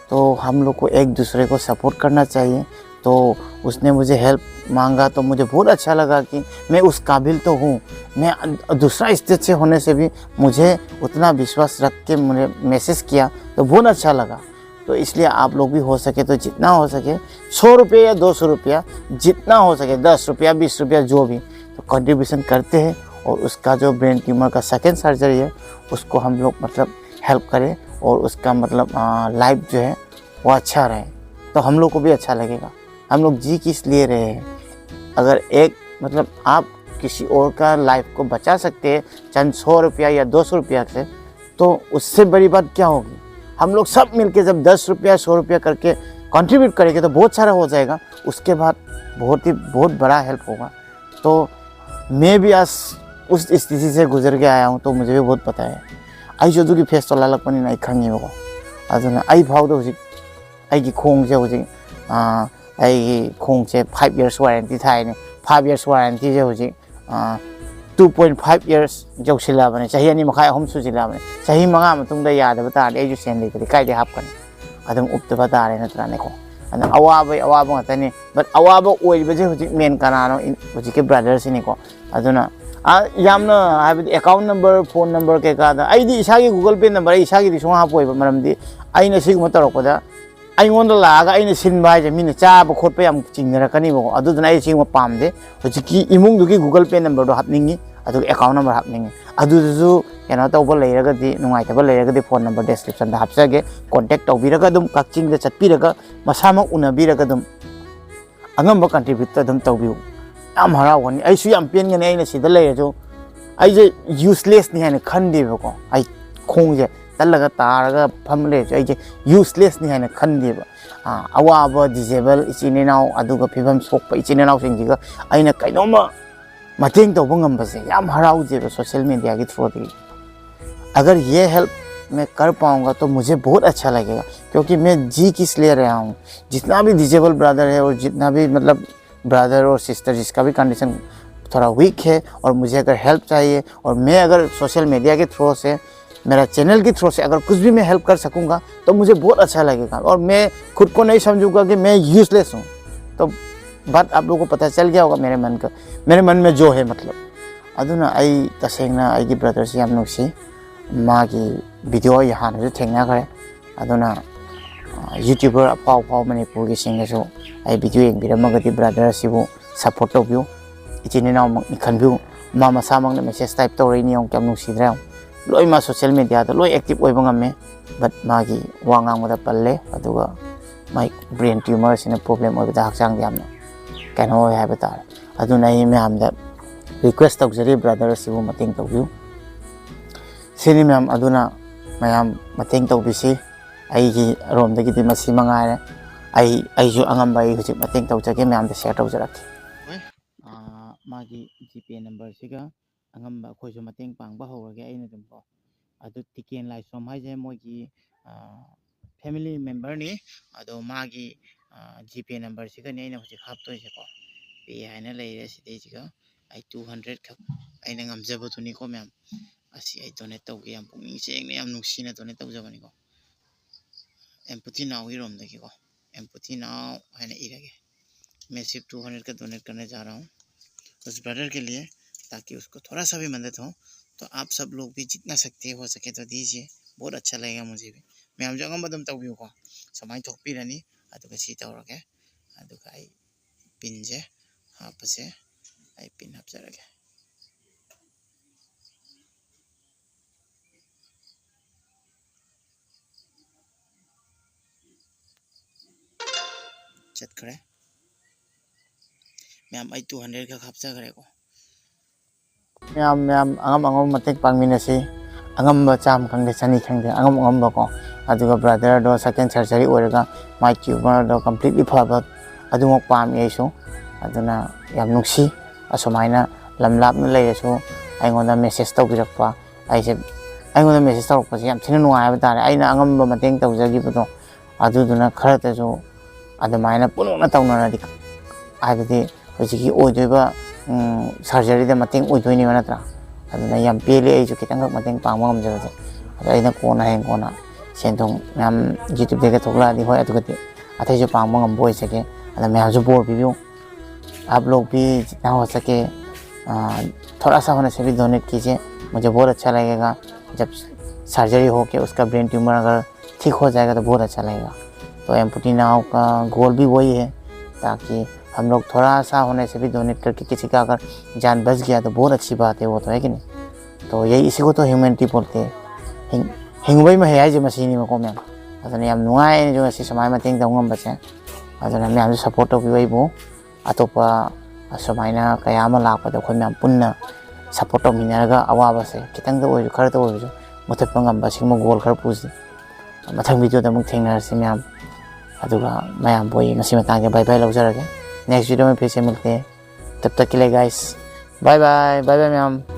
तो हम लोग को एक दूसरे को सपोर्ट करना चाहिए। तो उसने मुझे हेल्प मांगा तो मुझे बहुत अच्छा लगा कि मैं उस काबिल तो हूँ। मैं अ, दूसरा स्टेट से होने से भी मुझे उतना विश्वास रख के मुझे मैसेज किया, तो बहुत अच्छा लगा। तो इसलिए आप लोग भी हो सके तो जितना हो सके, सौ रुपये या दो सौ रुपया, जितना हो सके, दस रुपया, बीस रुपया, जो भी, तो कंट्रीब्यूशन करते हैं। और उसका जो ब्रेन ट्यूमर का सेकेंड सर्जरी है, उसको हम लोग मतलब हेल्प करें और उसका मतलब लाइफ जो है वो अच्छा रहे, तो हम लोग को भी अच्छा लगेगा। हम लोग जी किस लिए रहे हैं? अगर एक मतलब आप किसी और का लाइफ को बचा सकते हैं चंद सौ रुपया या दो सौ रुपया से, तो उससे बड़ी बात क्या होगी? हम लोग सब मिलके जब दस रुपया, सौ रुपया करके कंट्रीब्यूट करेंगे तो बहुत सारा हो जाएगा। उसके बाद बहुत ही, बहुत बड़ा हेल्प होगा। तो मैं भी आज उस स्थिति से गुजर के आया हूँ, तो मुझे भी बहुत पता है। ꯑꯩꯁꯨ ꯑꯗꯨꯒꯤ ꯐꯦꯁꯇꯣ ꯂꯥꯜꯂꯛꯄꯅꯤꯅ ꯑꯩ ꯈꯪꯉꯦꯕꯀꯣ꯫ ꯑꯗꯨꯅ ꯑꯩ ꯐꯥꯎꯗ ꯍꯧꯖꯤꯛ ꯑꯩꯒꯤ ꯈꯣꯡꯁꯦ ꯍꯧꯖꯤꯛ ꯑꯥ, ꯑꯩꯒꯤ ꯈꯣꯡꯁꯦ five years warranty ꯊꯥꯏꯅꯦ꯫ Five years warrantyꯁꯦ ꯍꯧꯖꯤꯛ two point five years ꯌꯧꯁꯤꯜꯂꯛꯑꯕꯅꯦ꯫ ꯆꯍꯤ ꯑꯅꯤ ꯃꯈꯥꯏ, ꯑꯍꯨꯝ ꯁꯨꯖꯤꯜꯂꯛꯑꯕꯅꯦ꯫ ꯆꯍꯤ ꯃꯉꯥ ꯃꯇꯨꯡꯗ ꯌꯥꯗꯕ ꯇꯥꯔꯗꯤ ꯑꯩꯁꯨ ꯁꯦꯟ ꯂꯩꯇ꯭ꯔꯗꯤ ꯀꯥꯏꯗꯩ ꯍꯥꯞꯀꯅꯤ? ꯑꯗꯨꯝ ꯎꯞꯇꯕ ꯇꯥꯔꯦ ꯅꯠꯇ꯭ꯔꯥꯅꯦꯀꯣ? ꯑꯗꯨꯅ ꯑꯋꯥꯕꯒꯤ ꯑꯋꯥꯕ ꯉꯥꯛꯇꯅꯤ꯫ But ꯑꯋꯥꯕ ꯑꯣꯏꯔꯤꯕꯁꯦ ꯍꯧꯖꯤꯛ ꯃꯦꯟ ꯀꯅꯥꯅꯣ? ꯏꯟ-, ꯍꯧꯖꯤꯛꯀꯤ ꯕ꯭ꯔꯗꯔꯁꯤꯅꯤꯀꯣ꯫ ꯑꯗꯨꯅ ꯑꯥ, ꯌꯥꯝꯅ ꯍꯥꯏꯕꯗꯤ ꯑꯦꯀꯥꯎꯟ ꯅꯝꯕꯔ, ꯐꯣꯟ ꯅꯝꯕꯔ ꯀꯩꯀꯥꯗ ꯑꯩꯗꯤ ꯏꯁꯥꯒꯤ Google Pay ꯅꯝꯕꯔ ꯑꯩ ꯏꯁꯥꯒꯤꯗꯤ ꯁꯨꯡꯍꯥꯞ ꯍꯥꯞꯄꯣꯏꯕ꯫ ꯃꯔꯝꯗꯤ ꯑꯩꯅ ꯁꯤꯒꯨꯝꯕ ꯇꯧꯔꯛꯄꯗ ꯑꯩꯉꯣꯟꯗ ꯂꯥꯛꯑꯒ ꯑꯩꯅ ꯁꯤꯟꯕ ꯍꯥꯏꯁꯦ ꯃꯤꯅ ꯆꯥꯕ ꯈꯣꯠꯄ ꯌꯥꯝ ꯆꯤꯡꯅꯔꯛꯀꯅꯤꯕꯀꯣ꯫ ꯑꯗꯨꯗꯨꯅ ꯑꯩ ꯁꯤꯒꯨꯝꯕ ꯄꯥꯝꯗꯦ꯫ ꯍꯧꯖꯤꯛꯀꯤ ꯏꯃꯨꯡꯗꯨꯒꯤ Google Pay ꯅꯝꯕꯔꯗꯣ ꯍꯥꯞꯅꯤꯡꯉꯤ, ꯑꯗꯨꯒ ꯑꯦꯀꯥꯎꯟ ꯅꯝꯕꯔ ꯍꯥꯞꯅꯤꯡꯉꯤ꯫ ꯑꯗꯨꯗꯨꯁꯨ ꯀꯩꯅꯣ ꯇꯧꯕ ꯂꯩꯔꯒꯗꯤ, ꯅꯨꯡꯉꯥꯏꯇꯕ ꯂꯩꯔꯒꯗꯤ ꯐꯣꯟ ꯅꯝꯕꯔ ꯗꯦꯁꯀ꯭ꯔꯤꯞꯁꯟꯗ ꯍꯥꯞꯆꯒꯦ꯫ ꯀꯣꯟꯇꯦꯛ ꯇꯧꯕꯤꯔꯒ ꯑꯗꯨꯝ ꯀꯛꯆꯤꯡꯗ ꯆꯠꯄꯤꯔꯒ ꯃꯁꯥꯃꯛ ꯎꯅꯕꯤꯔꯒ ꯑꯗꯨꯝ ꯑꯉꯝꯕ ꯀꯟꯇ꯭ꯔꯤꯕ꯭ꯌꯨꯠꯇ ꯑꯗꯨꯝ ꯇꯧꯕꯤꯌꯨ꯫ ꯌꯥꯝ ꯍꯔꯥꯎꯒꯅꯤ, ꯑꯩꯁꯨ ꯌꯥꯝ ꯄꯦꯟꯒꯅꯤ꯫ ꯑꯩꯅ ꯁꯤꯗ ꯂꯩꯔꯁꯨ ꯑꯩꯁꯦ ꯌꯨꯁꯂꯦꯁꯅꯤ ꯍꯥꯏꯅ ꯈꯟꯗꯦꯕꯀꯣ꯫ ꯑꯩ ꯈꯣꯡꯁꯦ ꯇꯠꯂꯒ ꯇꯥꯔꯒ ꯐꯝꯃ ꯂꯩꯔꯁꯨ ꯑꯩꯁꯦ ꯌꯨꯁꯂꯦꯁꯅꯤ ꯍꯥꯏꯅ ꯈꯟꯗꯦꯕ꯫ ꯑꯥ, ꯑꯋꯥꯕ ꯗꯤꯖꯦꯕꯜ ꯏꯆꯤꯟ ꯏꯅꯥꯎ, ꯑꯗꯨꯒ ꯐꯤꯕꯝ ꯁꯣꯛꯄ ꯏꯆꯤꯟ ꯏꯅꯥꯎꯁꯤꯡꯁꯤꯒ ꯑꯩꯅ ꯀꯩꯅꯣꯝꯃ ꯃꯇꯦꯡ ꯇꯧꯕ ꯉꯝꯕꯁꯦ ꯌꯥꯝ ꯍꯔꯥꯎꯖꯩꯕ ꯁꯣꯁꯦꯜ ꯃꯦꯗꯤꯌꯥꯒꯤ ꯊ꯭ꯔꯨꯗꯒꯤ꯫ अगर ये हेल्प मैं कर पाऊँगा तो मुझे बहुत अच्छा लगेगा, क्योंकि मैं जी किस लिए रहा हूँ। जितना भी डिजेबल ब्रदर है और जितना भी, मतलब, ब्रदर और सिस्टर जिसका भी कंडीशन थोड़ा वीक है और मुझे अगर हेल्प चाहिए, और मैं अगर सोशल मीडिया के थ्रू से, मेरा चैनल के थ्रू से अगर कुछ भी मैं हेल्प कर सकूँगा तो मुझे बहुत अच्छा लगेगा। और मैं खुद को नहीं समझूंगा कि मैं यूज़लेस हूँ। तो बात आप लोगों को पता चल गया होगा मेरे मन का, मेरे मन में जो है, मतलब꯫ ꯑꯗꯨꯅ ꯑꯩ ꯇꯁꯦꯡꯅ ꯑꯩꯒꯤ ꯕ꯭ꯔꯗꯔꯁꯤ ꯌꯥꯝ ꯅꯨꯡꯁꯤ꯫ ꯃꯥꯒꯤ ꯚꯤꯗꯤꯑꯣ ꯑꯩ ꯍꯥꯟꯅꯁꯨ ꯊꯦꯡꯅꯈ꯭ꯔꯦ꯫ ꯑꯗꯨꯅ, ꯑ, ꯌꯨꯇ꯭ꯌꯨꯕꯔ ꯑꯐꯥꯎ ꯑꯐꯥꯎ ꯃꯅꯤꯄꯨꯔꯒꯤꯁꯤꯡꯅꯁꯨ ꯑꯩ ꯚꯤꯗꯤꯑꯣ ꯌꯦꯡꯕꯤꯔꯝꯃꯒꯗꯤ ꯕ꯭ꯔꯗꯔ ꯑꯁꯤꯕꯨ ꯁꯞꯄꯣꯔꯠ ꯇꯧꯕꯤꯌꯨ꯫ ꯏꯆꯤꯟ ꯏꯅꯥꯎꯃꯛꯅꯤ ꯈꯟꯕꯤꯌꯨ꯫ ꯃꯥ ꯃꯁꯥꯃꯛꯅ ꯃꯦꯁꯦꯖ ꯇꯥꯏꯞ ꯇꯧꯔꯛꯏꯅꯤ, ꯌꯦꯡꯉꯨ ꯀꯌꯥꯝ ꯅꯨꯡꯁꯤꯗ꯭ꯔꯥ ꯌꯦꯡꯉꯨ꯫ ꯂꯣꯏ ꯃꯥ ꯁꯣꯁꯦꯜ ꯃꯦꯗꯤꯌꯥꯗ ꯂꯣꯏ ꯑꯦꯛꯇꯤꯞ ꯑꯣꯏꯕ ꯉꯝꯃꯦ꯫ But ꯃꯥꯒꯤ ꯋꯥ ꯉꯥꯡꯕꯗ ꯄꯜꯂꯦ, ꯑꯗꯨꯒ ꯃꯥꯏ ꯕ꯭ꯔꯦꯟ ꯇ꯭ꯌꯨꯃꯔꯁꯤꯅ ꯄ꯭ꯔꯣꯕ꯭ꯂꯦꯝ ꯑꯣꯏꯕꯗ ꯍꯛꯆꯥꯡꯗ ꯌꯥꯝꯅ ꯀꯩꯅꯣ ꯑꯣꯏ ꯍꯥꯏꯕ ꯇꯥꯔꯦ꯫ ꯑꯗꯨꯅ ꯑꯩ ꯃꯌꯥꯝꯗ ꯔꯤꯀ꯭ꯋꯦꯁ ꯇꯧꯖꯔꯤ, ꯕ꯭ꯔꯗꯔ ꯑꯁꯤꯕꯨ ꯃꯇꯦꯡ ꯇꯧꯕꯤꯌꯨ꯫ ꯁꯤꯅꯤ ꯃꯌꯥꯝ, ꯑꯗꯨꯅ ꯃꯌꯥꯝ ꯃꯇꯦꯡ ꯇꯧꯕꯤꯁꯤ꯫ ꯑꯩꯒꯤ ꯔꯣꯝꯗꯒꯤꯗꯤ ꯃꯁꯤ ꯃꯉꯥꯏꯔꯦ꯫ ꯑꯩ, ꯑꯩꯁꯨ ꯑꯉꯝꯕ ꯑꯩ ꯍꯧꯖꯤꯛ ꯃꯇꯦꯡ ꯇꯧꯖꯒꯦ, ꯃꯌꯥꯝꯗ ꯁꯤꯌꯔ ꯇꯧꯖꯔꯛꯀꯦ꯫ ꯍꯣꯏ, ꯑꯥ, ꯃꯥꯒꯤ ꯖꯤꯄꯦ ꯅꯝꯕꯔꯁꯤꯒ ꯑꯉꯝꯕ ꯑꯩꯈꯣꯏꯁꯨ ꯃꯇꯦꯡ ꯄꯥꯡꯕ ꯍꯧꯔꯒꯦ ꯑꯩꯅ ꯑꯗꯨꯝ ꯀꯣ꯫ ꯑꯗꯨ ꯇꯤꯀꯦꯟ ꯂꯥꯏꯁ꯭ꯔꯣꯝ ꯍꯥꯏꯁꯦ ꯃꯣꯏꯒꯤ, ꯑꯥ, ꯐꯦꯃꯤꯂꯤ ꯃꯦꯝꯕꯔꯅꯤ꯫ ꯑꯗꯣ ꯃꯥꯒꯤ, ꯑꯥ, ꯖꯤꯄꯦ ꯅꯝꯕꯔꯁꯤꯒꯅꯤ ꯑꯩꯅ ꯍꯧꯖꯤꯛ ꯍꯥꯞꯇꯣꯏꯁꯦꯀꯣ꯫ ꯄꯦ ꯍꯥꯏꯅ ꯂꯩꯔꯦ ꯁꯤꯗꯩꯁꯤꯒ꯫ ꯑꯩ ꯇꯨ ꯍꯟꯗ꯭ꯔꯦꯠ ꯈꯛ ꯑꯩꯅ ꯉꯝꯖꯕꯗꯨꯅꯤꯀꯣ ꯃꯌꯥꯝ꯫ ꯑꯁꯤ ꯑꯩ ꯗꯣꯅꯦꯠ ꯇꯧꯒꯦ, ꯌꯥꯝ ꯄꯨꯛꯅꯤꯡ ꯁꯦꯡꯅ, ꯌꯥꯝ ꯅꯨꯡꯁꯤꯅ ꯗꯣꯅꯦꯠ ꯇꯧꯖꯕꯅꯤꯀꯣ꯫ ꯑꯦꯝꯄꯇꯤ ꯅꯥꯎꯒꯤ ꯔꯣꯝꯗꯒꯤꯀꯣ, ꯑꯦꯝꯄꯇꯤ ꯅꯥꯎ ꯍꯥꯏꯅ ꯏꯔꯒꯦ꯫ मैं सिर्फ टू हंड्रेड का डोनेट करने जा रहा हूँ। उस ब्रदर के लिए, ताकि उसको थोड़ा सा भी मदद हो। तो आप सब लोग भी जितना शक्ति हो सके तो दीजिए, बहुत अच्छा लगेगा मुझे भी। ꯃꯌꯥꯝꯁꯨ ꯑꯉꯝꯕ ꯑꯗꯨꯝ ꯇꯧꯕꯤꯌꯨꯀꯣ꯫ ꯁꯨꯃꯥꯏꯅ ꯊꯣꯛꯄꯤꯔꯅꯤ꯫ ꯑꯗꯨꯒ ꯁꯤ ꯇꯧꯔꯒꯦ꯫ ꯑꯗꯨꯒ ꯑꯩ ꯄꯤꯟꯁꯦ ꯍꯥꯞꯄꯁꯦ꯫ ꯑꯩ ꯄꯤꯟ ꯍꯥꯞꯆꯔꯒꯦ꯫ ꯆꯠꯈ꯭ꯔꯦ꯫ ꯃꯌꯥꯝ, ꯑꯩ ꯇꯨ ꯍꯟꯗ꯭ꯔꯦꯠ ꯈꯛ ꯍꯥꯞꯆꯈ꯭ꯔꯦꯀꯣ꯫ ꯃꯌꯥꯝ, ꯃꯌꯥꯝ ꯑꯉꯝ ꯑꯉꯝꯕ ꯃꯇꯦꯡ ꯄꯥꯡꯃꯤꯟꯅꯁꯤ꯫ ꯑꯉꯝꯕ ꯆꯥꯝꯃ ꯈꯪꯗꯦ, ꯆꯅꯤ ꯈꯪꯗꯦ, ꯑꯉꯝ ꯑꯉꯝꯕꯀꯣ꯫ ꯑꯗꯨꯒ ꯕ꯭ꯔꯗꯔꯗꯣ ꯁꯦꯀꯦꯟ ꯁꯔꯖꯔꯤ ꯑꯣꯏꯔꯒ ꯃꯥꯏ ꯇ꯭ꯌꯨꯃꯔꯗꯣ ꯀꯝꯄ꯭ꯂꯤꯠꯂꯤ ꯐꯕ, ꯑꯗꯨꯃꯛ ꯄꯥꯝꯃꯤ ꯑꯩꯁꯨ꯫ ꯑꯗꯨꯅ ꯌꯥꯝ ꯅꯨꯡꯁꯤ꯫ ꯑꯁꯨꯃꯥꯏꯅ ꯂꯝ ꯂꯥꯞꯅ ꯂꯩꯔꯁꯨ ꯑꯩꯉꯣꯟꯗ ꯃꯦꯁꯦꯖ ꯇꯧꯕꯤꯔꯛꯄ, ꯑꯩꯁꯦ ꯑꯩꯉꯣꯟꯗ ꯃꯦꯁꯦꯖ ꯇꯧꯔꯛꯄꯁꯦ ꯌꯥꯝ ꯊꯤꯅ ꯅꯨꯡꯉꯥꯏ ꯍꯥꯏꯕ ꯇꯥꯔꯦ꯫ ꯑꯩꯅ ꯑꯉꯝꯕ ꯃꯇꯦꯡ ꯇꯧꯖꯈꯤꯕꯗꯣ, ꯑꯗꯨꯗꯨꯅ ꯈꯔꯇꯁꯨ ꯑꯗꯨꯃꯥꯏꯅ ꯄꯨꯟꯅ ꯇꯧꯅꯔꯗꯤ, ꯍꯥꯏꯕꯗꯤ ꯍꯧꯖꯤꯛꯀꯤ ꯑꯣꯏꯗꯣꯏꯕ ꯁꯔꯖꯔꯤꯗ ꯃꯇꯦꯡ ꯑꯣꯏꯗꯣꯏꯅꯦꯕ, ꯅꯠꯇ꯭ꯔꯥ? ꯑꯗꯨꯅ ꯌꯥꯝ ꯄꯦꯜꯂꯤ ꯑꯩꯁꯨ ꯈꯤꯇꯪꯈꯛ ꯃꯇꯦꯡ ꯄꯥꯡꯕ ꯉꯝꯖꯕꯁꯦ꯫ ꯑꯗꯣ ꯑꯩꯅ ꯀꯣꯟꯅ, ꯍꯌꯦꯡ ꯀꯣꯟꯅ ꯁꯦꯟ ꯊꯨꯝ ꯃꯌꯥꯝ YouTubeꯇꯒ ꯊꯣꯛꯂꯛꯑꯗꯤ, ꯍꯣꯏ, ꯑꯗꯨꯒꯗꯤ ꯑꯇꯩꯁꯨ ꯄꯥꯡꯕ ꯉꯝꯕ ꯑꯣꯏꯖꯒꯦ꯫ ꯑꯗ ꯃꯌꯥꯝꯁꯨ ꯕꯣꯔ ꯄꯤꯕꯤꯌꯨ꯫ आप लोग भी जितना हो सके, आ, थोड़ा सा होने से भी डोनेट कीजिए। मुझे बहुत अच्छा लगेगा। जब सर्जरी हो के उसका ब्रेन ट्यूमर अगर ठीक हो जाएगा तो बहुत अच्छा लगेगा। तो एम्पूटी नाउ का गोल भी वही है, ताकि हम लोग थोड़ा सा होने से भी डोनेट करके किसी का अगर जान बच गया तो बहुत अच्छी बात है, वो तो है कि नहीं? तो यही, इसी को तो ह्यूमैनिटी बोलते हैं। ꯍꯤꯡ- ꯍꯤꯡꯕꯒꯤ ꯃꯍꯩ ꯍꯥꯏꯁꯦ ꯃꯁꯤꯅꯦꯕꯀꯣ ꯃꯌꯥꯝ꯫ ꯑꯗꯨꯅ ꯌꯥꯝ ꯅꯨꯡꯉꯥꯏ ꯑꯩꯅꯁꯨ ꯉꯁꯤ ꯁꯨꯃꯥꯏꯅ ꯃꯇꯦꯡ ꯇꯧꯕ ꯉꯝꯕꯁꯦ꯫ ꯑꯗꯨꯅ ꯃꯌꯥꯝꯁꯨ ꯁꯞꯄꯣꯔꯠ ꯇꯧꯕꯤꯌꯨ ꯑꯩꯕꯨ꯫ ꯑꯇꯣꯞꯄ ꯑꯁꯨꯃꯥꯏꯅ ꯀꯌꯥ ꯑꯃ ꯂꯥꯛꯄꯗ ꯑꯩꯈꯣꯏ ꯃꯌꯥꯝ ꯄꯨꯟꯅ ꯁꯞꯄꯣꯔꯠ ꯇꯧꯃꯤꯟꯅꯔꯒ ꯑꯋꯥꯕꯁꯦ ꯈꯤꯇꯪꯗ ꯑꯣꯏꯔꯁꯨ, ꯈꯔꯇ ꯑꯣꯏꯔꯁꯨ ꯃꯨꯊꯠꯄ ꯉꯝꯕ ꯁꯤꯒꯨꯝꯕ ꯒꯣꯜ ꯈꯔ ꯄꯨꯁꯤ꯫ ꯃꯊꯪ ꯚꯤꯗꯤꯑꯣꯗ ꯑꯃꯨꯛ ꯊꯦꯡꯅꯔꯁꯤ ꯃꯌꯥꯝ꯫ ꯑꯗꯨꯒ ꯃꯌꯥꯝꯕꯨ ꯑꯩ ꯉꯁꯤ ꯃꯇꯥꯡꯁꯦ ꯕꯥꯏ ꯕꯥꯏ ꯂꯧꯖꯔꯒꯦ꯫ ꯅꯦꯛꯁ ꯚꯤꯗꯤꯑꯣ ꯃꯦ ꯐꯤꯔ ꯁꯦ ꯃꯤꯜꯇꯦ꯫ ꯇꯕ ꯇꯛ ꯀꯦ ꯂꯤꯌꯦ ꯒꯥꯏꯁ, ꯕꯥꯏ ꯕꯥꯏ, ꯕꯥꯏ ꯕꯥꯏ ꯃꯌꯥꯝ꯫